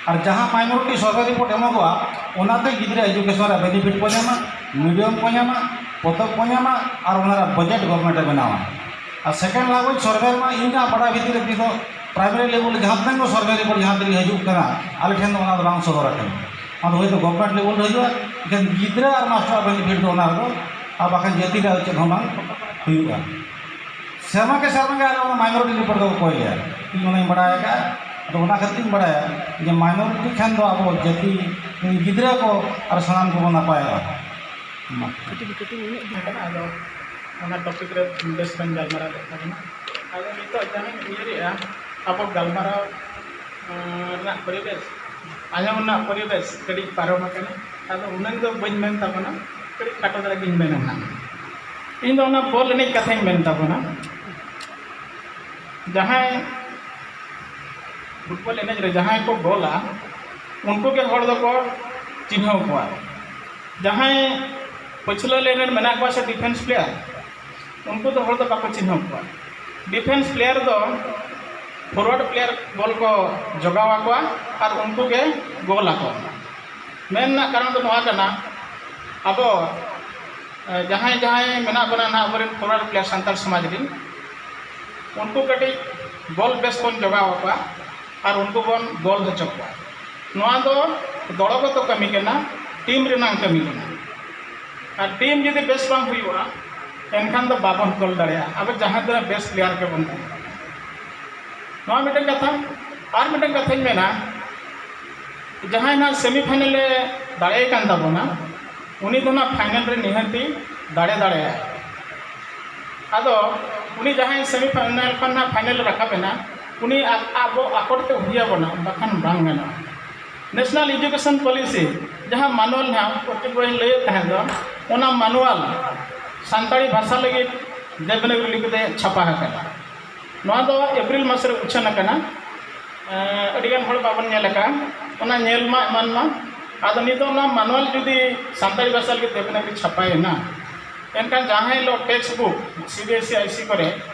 ᱟᱨ ᱡᱟᱦᱟᱸ ᱢᱟᱭᱱᱚᱨᱤᱴᱤ ᱥᱚᱨᱵᱷᱮ ᱨᱤᱯᱳᱨᱴ ᱮᱢᱚᱜᱚᱜᱼᱟ, ᱚᱱᱟᱛᱮ ᱜᱤᱫᱽᱨᱟᱹ ᱮᱡᱩᱠᱮᱥᱚᱱ ᱨᱮ ᱵᱮᱱᱤᱯᱷᱤᱴ ᱠᱚ ᱧᱟᱢᱟ, ᱢᱤᱰᱤᱭᱟᱢ ᱠᱚ ᱧᱟᱢᱟ, ᱯᱚᱛᱚᱵ ᱠᱚ ᱧᱟᱢᱟ, ᱟᱨ ᱚᱱᱟ ᱨᱮᱭᱟᱜ ᱵᱟᱡᱮᱴ ᱜᱚᱵᱷᱢᱮᱱᱴ ᱮ ᱵᱮᱱᱟᱣᱟ᱾ ᱟᱨ ᱥᱮᱠᱮᱱᱰ ᱞᱮᱝᱜᱩᱭᱮᱡᱽ ᱥᱚᱨᱵᱷᱮ ᱨᱮᱢᱟ ᱤᱧᱟᱹᱜ ᱵᱟᱰᱟᱭ ᱵᱷᱤᱛᱤᱨ ᱨᱮ ᱛᱤᱥ ᱦᱚᱸ ᱯᱨᱟᱭᱢᱟᱨᱤ ᱞᱮᱵᱮᱞ ᱡᱟᱦᱟᱸ ᱛᱤᱱᱟᱹᱜ ᱜᱮ ᱥᱚᱨᱵᱷᱮ ᱨᱤᱯᱳᱨᱴ ᱡᱟᱦᱟᱸ ᱛᱤᱱᱟᱹᱜ ᱦᱤᱡᱩᱜ ᱠᱟᱱᱟ, ᱟᱞᱮ ᱴᱷᱮᱱ ᱫᱚ ᱚᱱᱟ ᱫᱚ ᱵᱟᱝ ᱥᱚᱫᱚᱨ ᱟᱠᱟᱱᱟ᱾ ᱚᱱᱟ ᱫᱚ ᱦᱳᱭᱛᱳ ᱜᱚᱵᱷᱢᱮᱱᱴ ᱞᱮᱵᱮᱞ ᱨᱮ ᱦᱤᱡᱩᱜᱼᱟ, ᱮᱱᱠᱷᱟᱱ ᱜᱤᱫᱽᱨᱟᱹ ᱟᱨ ᱢᱟᱥᱴᱟᱨᱟᱜ ᱵᱮᱱᱤᱯᱷᱤᱴ ᱫᱚ ᱚᱱᱟ ᱨᱮᱫᱚ ᱟᱨ ᱵᱟᱠᱷᱟᱱ ᱡᱟᱹᱛᱤ ᱨᱮᱭᱟᱜ ᱪᱮᱫ ᱦᱚᱸ ᱵᱟᱝ ᱦᱩᱭᱩᱜᱼᱟ᱾ ᱥᱮᱨᱢᱟ ᱠᱮ ᱥᱮᱨᱢᱟ ᱜᱮ ᱟᱞᱮ ᱚᱱᱟ ᱢᱟᱭᱱᱚᱨᱤᱴᱤ ᱨᱤᱯᱳᱨᱴ ᱫᱚᱠᱚ ᱠᱚᱭ ᱜᱮᱭᱟ᱾ ᱤᱧ ᱚᱱᱟᱧ ᱵᱟᱲᱟᱭ ᱟᱠᱟᱫᱼᱟ᱾ ᱟᱫᱚ ᱚᱱᱟ ᱠᱷᱟᱹᱛᱤᱨ ᱤᱧ ᱵᱟᱲᱟᱭᱟ ᱡᱮ ᱢᱟᱭᱱᱚᱨᱤᱴᱤ ᱠᱷᱟᱱ ᱫᱚ ᱟᱵᱚ ᱡᱟᱹᱛᱤ ᱜᱤᱫᱽᱨᱟᱹ ᱠᱚ ᱟᱨ ᱥᱟᱱᱟᱢ ᱠᱚᱵᱚᱱ ᱱᱟᱯᱟᱭᱚᱜᱼᱟ᱾ ᱢᱟ᱾ ᱠᱟᱹᱴᱤᱡ ᱠᱟᱹᱴᱤᱡ ᱧᱚᱜ ᱜᱮ᱾ ᱟᱫᱚ ᱚᱱᱟ ᱴᱚᱯᱤᱠ ᱨᱮ ᱵᱮᱥ ᱵᱟᱹᱧ ᱜᱟᱞᱢᱟᱨᱟᱣ ᱞᱮᱫ ᱛᱟᱵᱚᱱᱟ᱾ ᱟᱫᱚ ᱱᱤᱛᱚᱜ ᱡᱟᱦᱟᱸᱧ ᱩᱭᱦᱟᱹᱨᱮᱜᱼᱟ, ᱟᱵᱚ ᱜᱟᱞᱢᱟᱨᱟᱣ ᱟᱸ, ᱨᱮᱱᱟᱜ ᱯᱚᱨᱤᱵᱮᱥ, ᱟᱸᱡᱚᱢ ᱨᱮᱱᱟᱜ ᱯᱚᱨᱤᱵᱮᱥ ᱠᱟᱹᱴᱤᱡ ᱯᱟᱨᱚᱢ ᱟᱠᱟᱱᱟ᱾ ᱟᱫᱚ ᱩᱱᱟᱹᱝ ᱫᱚ ᱵᱟᱹᱧ ᱢᱮᱱ ᱛᱟᱵᱚᱱᱟ, ᱠᱟᱹᱴᱤᱡ ᱠᱷᱟᱴᱚ ᱫᱷᱟᱨᱟ ᱜᱤᱧ ᱢᱮᱱᱟ ᱱᱟᱦᱟᱜ᱾ ᱤᱧ ᱫᱚ ᱚᱱᱟ ᱵᱚᱞ ᱮᱱᱮᱡ ᱠᱟᱛᱷᱟᱧ ᱢᱮᱱ ᱛᱟᱵᱚᱱᱟ᱾ ᱡᱟᱦᱟᱸᱭ ᱯᱷᱩᱴᱵᱚᱞ ᱮᱱᱮᱡ ᱨᱮ ᱡᱟᱦᱟᱸᱭ ᱠᱚ ᱜᱳᱞᱟ, ᱩᱱᱠᱩ ᱜᱮ ᱦᱚᱲ ᱫᱚᱠᱚ ᱪᱤᱱᱦᱟᱹᱣ ᱠᱚᱣᱟ᱾ ᱡᱟᱦᱟᱸᱭ ᱯᱟᱹᱪᱷᱞᱟᱹ ᱞᱟᱭᱤᱱ ᱨᱮ ᱢᱮᱱᱟᱜ ᱠᱚᱣᱟ ᱥᱮ ᱰᱤᱯᱷᱮᱱᱥ ᱯᱞᱮᱭᱟᱨ, ᱩᱱᱠᱩ ᱫᱚ ᱦᱚᱲ ᱫᱚ ᱵᱟᱠᱚ ᱪᱤᱱᱦᱟᱹᱣ ᱠᱚᱣᱟ᱾ ᱰᱤᱯᱷᱮᱱᱥ ᱯᱞᱮᱭᱟᱨ ᱫᱚ ᱯᱷᱚᱨᱣᱟᱨᱰ ᱯᱞᱮᱭᱟᱨ ᱵᱚᱞ ᱠᱚ ᱡᱚᱜᱟᱣ ᱟᱠᱚᱣᱟ ᱟᱨ ᱩᱱᱠᱩ ᱜᱮ ᱜᱳᱞ ᱟᱠᱚ᱾ ᱢᱮᱱ ᱨᱮᱱᱟᱜ ᱠᱟᱨᱚᱱ ᱫᱚ ᱱᱚᱣᱟ ᱠᱟᱱᱟ, ᱟᱵᱚ, ᱮ, ᱡᱟᱦᱟᱸᱭ ᱡᱟᱦᱟᱸᱭ ᱢᱮᱱᱟᱜ ᱵᱚᱱᱟ ᱱᱟᱦᱟᱜ ᱟᱵᱚᱨᱮᱱ ᱯᱷᱚᱨᱣᱟᱨᱰ ᱯᱞᱮᱭᱟᱨ ᱥᱟᱱᱛᱟᱲ ᱥᱚᱢᱟᱡᱽ ᱨᱮᱱ, ᱩᱱᱠᱩ ᱠᱟᱹᱴᱤᱡ ᱵᱚᱞ ᱵᱮᱥ ᱵᱚᱱ ᱡᱚᱜᱟᱣ ᱟᱠᱚᱣᱟ ᱟᱨ ᱩᱱᱠᱩ ᱵᱚᱱ ᱜᱳᱞ ᱦᱚᱪᱚ ᱠᱚᱣᱟ᱾ ᱱᱚᱣᱟ ᱫᱚ ᱫᱚᱲᱚᱜᱚᱛᱚ ᱠᱟᱹᱢᱤ ᱠᱟᱱᱟ, ᱴᱤᱢ ᱨᱮᱱᱟᱜ ᱠᱟᱹᱢᱤ ᱠᱟᱱᱟ᱾ ᱟᱨ ᱴᱤᱢ ᱡᱩᱫᱤ ᱵᱮᱥ ᱵᱟᱝ ᱦᱩᱭᱩᱜᱼᱟ, ᱮᱱᱠᱷᱟᱱ ᱫᱚ ᱵᱟᱵᱚᱱ ᱜᱳᱞ ᱫᱟᱲᱮᱭᱟᱜᱼᱟ᱾ ᱟᱵᱚ ᱡᱟᱦᱟᱸ ᱛᱤᱱᱟᱹᱜ ᱵᱮᱥ ᱯᱞᱮᱭᱟᱨ ᱜᱮᱵᱚᱱ ᱛᱟᱦᱮᱸ ᱠᱟᱱᱟ᱾ ᱱᱚᱣᱟ ᱢᱤᱫᱴᱮᱱ ᱠᱟᱛᱷᱟ᱾ ᱟᱨ ᱢᱤᱫᱴᱮᱱ ᱠᱟᱛᱷᱟᱧ ᱢᱮᱱᱟ, ᱡᱟᱦᱟᱸᱭ ᱱᱟᱜ ᱥᱮᱢᱤ ᱯᱷᱟᱭᱱᱮᱞ ᱮ ᱫᱟᱲᱮᱭᱟᱭ ᱠᱟᱱ ᱛᱟᱵᱚᱱᱟ, ᱩᱱᱤ ᱫᱚ ᱱᱟᱜ ᱯᱷᱟᱭᱱᱮᱞ ᱨᱮ ᱱᱤᱦᱟᱹᱛᱤ ᱫᱟᱲᱮ ᱫᱟᱲᱮᱭᱟᱜᱼᱟᱭ᱾ ᱟᱫᱚ ᱩᱱᱤ ᱡᱟᱦᱟᱸᱭ ᱥᱮᱢᱤ ᱯᱷᱟᱭᱱᱮᱞ ᱠᱷᱚᱱ ᱱᱟᱜ ᱯᱷᱟᱭᱱᱮᱞ ᱨᱟᱠᱟᱵ ᱮᱱᱟ, ᱩᱱᱤ ᱟ-, ᱟᱵᱚ ᱟᱠᱚᱴ ᱛᱮ ᱦᱩᱭ ᱟᱵᱚᱱᱟ, ᱵᱟᱠᱷᱟᱱ ᱵᱟᱝ ᱜᱟᱱᱚᱜᱼᱟ᱾ ᱱᱮᱥᱱᱟᱞ ᱮᱡᱩᱠᱮᱥᱚᱱ ᱯᱚᱞᱤᱥᱤ ᱡᱟᱦᱟᱸ ᱢᱟᱱᱩᱣᱟᱞ ᱱᱟᱦᱟᱜ ᱯᱨᱚᱛᱮᱠ ᱵᱚᱭ ᱞᱟᱹᱭᱮᱫ ᱛᱟᱦᱮᱸ ᱫᱚ, ᱚᱱᱟ ᱢᱟᱱᱩᱣᱟᱞ ᱥᱟᱱᱛᱟᱲᱤ ᱵᱷᱟᱥᱟ ᱞᱟᱹᱜᱤᱫ ᱫᱮᱵᱽᱱᱟᱜᱚᱨᱤ ᱞᱤᱯᱤ ᱛᱮ ᱪᱷᱟᱯᱟ ᱟᱠᱟᱱᱟ᱾ ᱱᱚᱣᱟ ᱫᱚ ᱮᱯᱨᱤᱞ ᱢᱟᱥ ᱨᱮ ᱩᱪᱷᱟᱹᱱ ᱟᱠᱟᱱᱟ᱾ ᱮᱸ, ᱟᱹᱰᱤᱜᱟᱱ ᱦᱚᱲ ᱵᱟᱵᱚᱱ ᱧᱮᱞ ᱟᱠᱟᱫᱼᱟ, ᱚᱱᱟ ᱧᱮᱞ ᱢᱟ ᱮᱢᱟᱱ ᱢᱟ᱾ ᱟᱫᱚ ᱱᱤᱛᱚᱜ ᱚᱱᱟ ᱢᱟᱱᱩᱣᱟᱞ ᱡᱩᱫᱤ ᱥᱟᱱᱛᱟᱲᱤ ᱵᱷᱟᱥᱟ ᱞᱟᱹᱜᱤᱫ ᱫᱮᱵᱽᱱᱟᱜᱚᱨᱤ ᱪᱷᱟᱯᱟᱭᱮᱱᱟ, ᱮᱱᱠᱷᱟᱱ ᱡᱟᱦᱟᱸ ᱦᱤᱞᱳᱜ text book C B S E, I C ᱠᱚᱨᱮ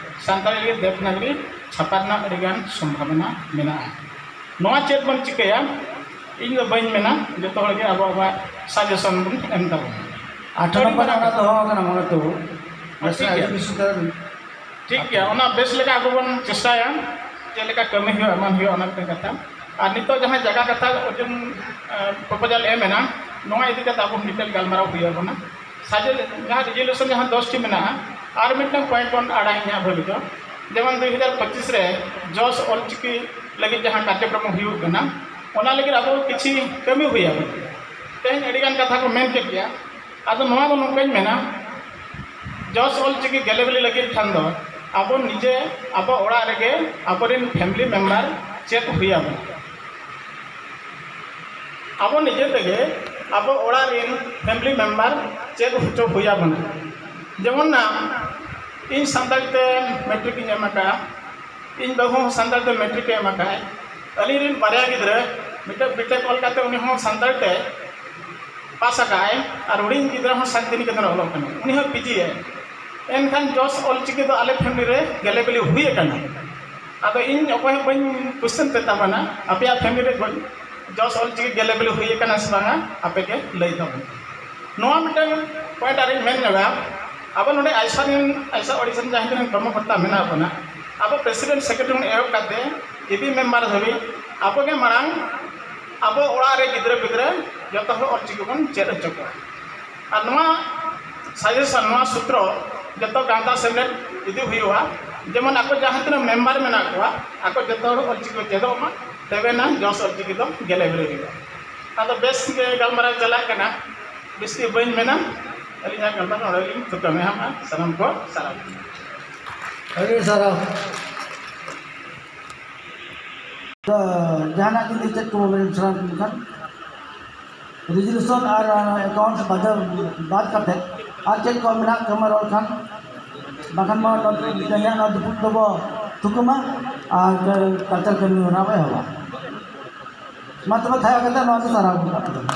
ᱥᱟᱱᱛᱟᱲᱤ ᱞᱟᱹᱜᱤᱫ ᱫᱮᱵᱽᱱᱟᱜᱚᱨᱤ ᱪᱷᱟᱯᱟ ᱨᱮᱱᱟᱜ ᱟᱹᱰᱤᱜᱟᱱ ᱥᱚᱢᱵᱷᱟᱵᱚᱱᱟ ᱢᱮᱱᱟᱜᱼᱟ᱾ ᱱᱚᱣᱟ ᱪᱮᱫ ᱵᱚᱱ ᱪᱤᱠᱟᱹᱭᱟ? ᱤᱧ ᱫᱚ ᱵᱟᱹᱧ ᱢᱮᱱᱟ, ᱡᱚᱛᱚ ᱦᱚᱲ ᱜᱮ ᱟᱵᱚ ᱟᱵᱚᱣᱟᱜ ᱥᱟᱡᱮᱥᱚᱱ ᱵᱚᱱ ᱮᱢ ᱛᱟᱵᱚᱱᱟ᱾ ᱟᱴᱷᱟᱨᱚ ᱟᱹᱰᱤ ᱱᱚᱢᱵᱚᱨ ᱢᱟᱨᱟᱝ ᱚᱱᱟ ᱠᱟᱛᱷᱟ᱾ ᱫᱚᱦᱚ ᱟᱠᱟᱱᱟ ᱢᱚᱱᱮ ᱛᱚ᱾ ᱦᱮᱸ, ᱴᱷᱤᱠ ᱜᱮᱭᱟ᱾ ᱴᱷᱤᱠ ᱜᱮᱭᱟ, ᱚᱱᱟ ᱵᱮᱥ ᱞᱮᱠᱟ ᱟᱵᱚ ᱵᱚᱱ ᱪᱮᱥᱴᱟᱭᱟ, ᱪᱮᱫ ᱞᱮᱠᱟ ᱠᱟᱹᱢᱤ ᱦᱩᱭᱩᱜᱼᱟ, ᱮᱢᱟᱱ ᱦᱩᱭᱩᱜᱼᱟ, ᱚᱱᱟ ᱢᱤᱫᱴᱮᱱ ᱠᱟᱛᱷᱟ᱾ ᱟᱨ ᱱᱤᱛᱚᱜ ᱡᱟᱦᱟᱸ ᱡᱟᱭᱜᱟ ᱠᱟᱛᱷᱟ ᱚᱨᱡᱩᱱ, ᱮ, ᱯᱨᱚᱯᱳᱡᱟᱞ ᱮᱢ ᱮᱱᱟ, ᱱᱚᱣᱟ ᱤᱫᱤ ᱠᱟᱛᱮ ᱟᱵᱚ ᱢᱤᱫᱴᱮᱱ ᱜᱟᱞᱢᱟᱨᱟᱣ ᱦᱩᱭ ᱟᱵᱚᱱᱟ᱾ ᱥᱟᱡᱮ-, ᱡᱟᱦᱟᱸ ᱨᱮᱡᱩᱞᱩᱥᱚᱱ ᱡᱟᱦᱟᱸ ᱫᱚᱥ ᱴᱤ ᱢᱮᱱᱟᱜᱼᱟ, ᱟᱨ ᱢᱤᱫᱴᱟᱝ ᱯᱚᱭᱮᱱᱴ ᱵᱚᱱ ᱟᱲᱟᱜ ᱤᱧᱟᱹᱜ ᱵᱷᱟᱹᱵᱤ ᱫᱚ, ᱡᱮᱢᱚᱱ ᱫᱩᱭ ᱦᱟᱡᱟᱨ ᱯᱚᱸᱪᱤᱥ ᱨᱮ ᱡᱚᱥ ᱚᱞᱪᱤᱠᱤ ᱞᱟᱹᱜᱤᱫ ᱡᱟᱦᱟᱸ ᱠᱟᱨᱡᱚᱠᱨᱚᱢ ᱦᱩᱭᱩᱜ ᱠᱟᱱᱟ, ᱚᱱᱟ ᱞᱟᱹᱜᱤᱫ ᱟᱵᱚ ᱠᱤᱪᱷᱤ ᱠᱟᱹᱢᱤ ᱦᱩᱭ ᱟᱵᱚᱱᱟ᱾ ᱛᱮᱦᱮᱧ ᱟᱹᱰᱤᱜᱟᱱ ᱠᱟᱛᱷᱟ ᱠᱚ ᱢᱮᱱ ᱠᱮᱫ ᱜᱮᱭᱟ᱾ ᱟᱫᱚ ᱱᱚᱣᱟ ᱫᱚ ᱱᱚᱝᱠᱟᱧ ᱢᱮᱱᱟ, ᱡᱚᱥ ᱚᱞᱪᱤᱠᱤ ᱜᱮᱞᱮ ᱵᱤᱞᱤ ᱞᱟᱹᱜᱤᱫ ᱠᱷᱟᱱ ᱫᱚ ᱟᱵᱚ ᱱᱤᱡᱮ ᱟᱵᱚ ᱚᱲᱟᱜ ᱨᱮᱜᱮ ᱟᱵᱚᱨᱮᱱ ᱯᱷᱮᱢᱤᱞᱤ ᱢᱮᱢᱵᱟᱨ ᱪᱮᱫ ᱦᱩᱭ ᱟᱵᱚᱱᱟ᱾ ᱟᱵᱚ ᱱᱤᱡᱮ ᱛᱮᱜᱮ ᱟᱵᱚ ᱚᱲᱟᱜ ᱨᱮᱱ ᱯᱷᱮᱢᱤᱞᱤ ᱢᱮᱢᱵᱟᱨ ᱪᱮᱫ ᱦᱚᱪᱚ ᱦᱩᱭ ᱟᱵᱚᱱᱟ᱾ ᱡᱮᱢᱚᱱ ᱱᱟ, ᱤᱧ ᱥᱟᱱᱛᱟᱲᱤ ᱛᱮ ᱢᱮᱴᱨᱤᱠ ᱤᱧ ᱮᱢ ᱟᱠᱟᱫᱼᱟ, ᱤᱧ ᱵᱟᱹᱦᱩ ᱦᱚᱸ ᱥᱟᱱᱛᱟᱲ ᱛᱮ ᱢᱮᱴᱨᱤᱠ ᱮ ᱮᱢ ᱟᱠᱟᱫᱼᱟᱭ᱾ ᱟᱹᱞᱤᱧ ᱨᱮᱱ ᱵᱟᱨᱭᱟ ᱜᱤᱫᱽᱨᱟᱹ, ᱢᱤᱫᱴᱮᱱ ᱵᱤᱴᱮᱠ ᱚᱞ ᱠᱟᱛᱮ ᱩᱱᱤ ᱦᱚᱸ ᱥᱟᱱᱛᱟᱲ ᱛᱮ ᱯᱟᱥ ᱟᱠᱟᱫᱼᱟᱭ, ᱟᱨ ᱦᱩᱰᱤᱧ ᱜᱤᱫᱽᱨᱟᱹ ᱦᱚᱸ ᱥᱟᱱᱛᱤᱱᱤᱠᱮᱛᱚᱱ ᱨᱮ ᱚᱞᱚᱜ ᱠᱟᱱᱟᱭ, ᱩᱱᱤ ᱦᱚᱸ ᱯᱤ ᱡᱤ ᱮ᱾ ᱮᱱᱠᱷᱟᱱ ᱡᱚᱥ ᱚᱞᱪᱤᱠᱤ ᱫᱚ ᱟᱞᱮ ᱯᱷᱮᱢᱤᱞᱤ ᱨᱮ ᱜᱮᱞᱮ ᱵᱤᱞᱤ ᱦᱩᱭ ᱟᱠᱟᱱᱟ᱾ ᱟᱫᱚ ᱤᱧ ᱚᱠᱚᱭ ᱦᱚᱸ ᱵᱟᱹᱧ ᱠᱩᱥᱪᱮᱱ ᱯᱮ ᱛᱟᱵᱚᱱᱟ, ᱟᱯᱮᱭᱟᱜ ᱯᱷᱮᱢᱤᱞᱤ ᱨᱮ ᱡᱚᱥ ᱚᱞᱪᱤᱠᱤ ᱜᱮᱞᱮ ᱵᱤᱞᱤ ᱦᱩᱭ ᱟᱠᱟᱱᱟ ᱥᱮ ᱵᱟᱝᱟ, ᱟᱯᱮ ᱜᱮ ᱞᱟᱹᱭ ᱛᱟᱵᱚᱱ ᱯᱮ᱾ ᱱᱚᱣᱟ ᱢᱤᱫᱴᱟᱝ ᱯᱚᱭᱮᱱᱴ ᱟᱨᱤᱧ ᱢᱮᱱ ᱧᱚᱜᱟ᱾ ᱟᱵᱚ ᱱᱚᱰᱮ ᱟᱭᱥᱟ ᱨᱮᱱ, ᱟᱭᱥᱟ ᱚᱰᱤᱥᱚᱱ ᱡᱟᱦᱟᱸ ᱛᱤᱱᱟᱹᱜ ᱠᱚᱨᱢᱚᱠᱚᱨᱛᱟ ᱢᱮᱱᱟᱜ ᱵᱚᱱᱟ, ᱟᱵᱚ ᱯᱨᱮᱥᱤᱰᱮᱱᱴ ᱥᱮᱠᱨᱮᱴᱟᱨᱤ ᱠᱷᱚᱱ ᱮᱦᱚᱵ ᱠᱟᱛᱮ ᱤ ᱵᱤ ᱢᱮᱢᱵᱟᱨ ᱫᱷᱟᱹᱵᱤᱡ, ᱟᱵᱚ ᱜᱮ ᱢᱟᱲᱟᱝ ᱟᱵᱚ ᱚᱲᱟᱜ ᱨᱮ ᱜᱤᱫᱽᱨᱟᱹ ᱯᱤᱫᱽᱨᱟᱹ ᱡᱚᱛᱚ ᱦᱚᱲ ᱚᱞᱪᱤᱠᱤ ᱵᱚᱱ ᱪᱮᱫ ᱦᱚᱪᱚ ᱠᱚᱣᱟ᱾ ᱟᱨ ᱱᱚᱣᱟ ᱥᱟᱡᱮᱥᱚᱱ, ᱱᱚᱣᱟ ᱥᱩᱛᱨᱚ ᱡᱚᱛᱚ ᱜᱟᱶᱛᱟ ᱥᱮᱢᱞᱮᱫ ᱤᱫᱤ ᱦᱩᱭᱩᱜᱼᱟ, ᱡᱮᱢᱚᱱ ᱟᱠᱚ ᱡᱟᱦᱟᱸ ᱛᱤᱱᱟᱹᱜ ᱢᱮᱢᱵᱟᱨ ᱢᱮᱱᱟᱜ ᱠᱚᱣᱟ, ᱟᱠᱚ ᱡᱚᱛᱚ ᱦᱚᱲ ᱚᱞᱪᱤᱠᱤ ᱠᱚ ᱪᱮᱫᱚᱜ ᱢᱟ, ᱛᱚᱵᱮᱱᱟ ᱡᱚᱥ ᱚᱞᱪᱤᱠᱤ ᱫᱚ ᱜᱮᱞᱮ ᱵᱤᱞᱤ ᱦᱩᱭᱩᱜᱼᱟ᱾ ᱟᱫᱚ ᱵᱮᱥ ᱜᱮ ᱜᱟᱞᱢᱟᱨᱟᱣ ᱪᱟᱞᱟᱜ ᱠᱟᱱᱟ, ᱵᱮᱥᱤ ᱵᱟᱹᱧ ᱢᱮᱱᱟ, ᱟᱹᱞᱤᱧᱟᱜ ᱜᱟᱞᱢᱟᱨᱟᱣ ᱱᱚᱰᱮ ᱞᱤᱧ ᱛᱷᱩᱠᱟᱹᱢᱮᱫᱼᱟ᱾ ᱥᱟᱱᱟᱢ ᱠᱚ ᱥᱟᱨᱦᱟᱣ᱾ ᱟᱹᱰᱤ ᱥᱟᱨᱦᱟᱣ᱾ ᱛᱚ, ᱡᱟᱦᱟᱱᱟᱜ ᱡᱩᱫᱤ ᱪᱮᱫ ᱠᱚ ᱵᱟᱵᱮᱱ ᱥᱟᱨᱦᱟᱣ ᱞᱮᱱᱠᱷᱟᱱ? ᱨᱮᱡᱩᱞᱩᱥᱚᱱ ᱟᱨ ᱮᱠᱟᱣᱩᱱᱴᱥ ᱵᱟᱫᱮ, ᱵᱟᱫ ᱠᱟᱛᱮ ᱟᱨ ᱪᱮᱫ ᱠᱚ ᱢᱮᱱᱟᱜ ᱛᱟᱢᱟ ᱨᱚᱲ ᱠᱷᱟᱱ? ᱵᱟᱠᱷᱟᱱ ᱢᱟ ᱱᱚᱣᱟ ᱫᱩᱯᱩᱲ ᱫᱚᱵᱚ ᱛᱷᱩᱠᱩᱢᱟ ᱟᱨ ᱠᱟᱞᱪᱟᱨ ᱠᱟᱹᱢᱤ ᱦᱚᱨᱟ ᱵᱚ ᱮᱦᱚᱵᱟ᱾ ᱢᱟ ᱛᱚᱵᱮ ᱛᱷᱟᱭᱚ ᱠᱟᱛᱮ ᱱᱚᱣᱟ ᱫᱚ ᱥᱟᱨᱦᱟᱣ ᱜᱚᱴᱟ ᱠᱟᱜ ᱯᱮ᱾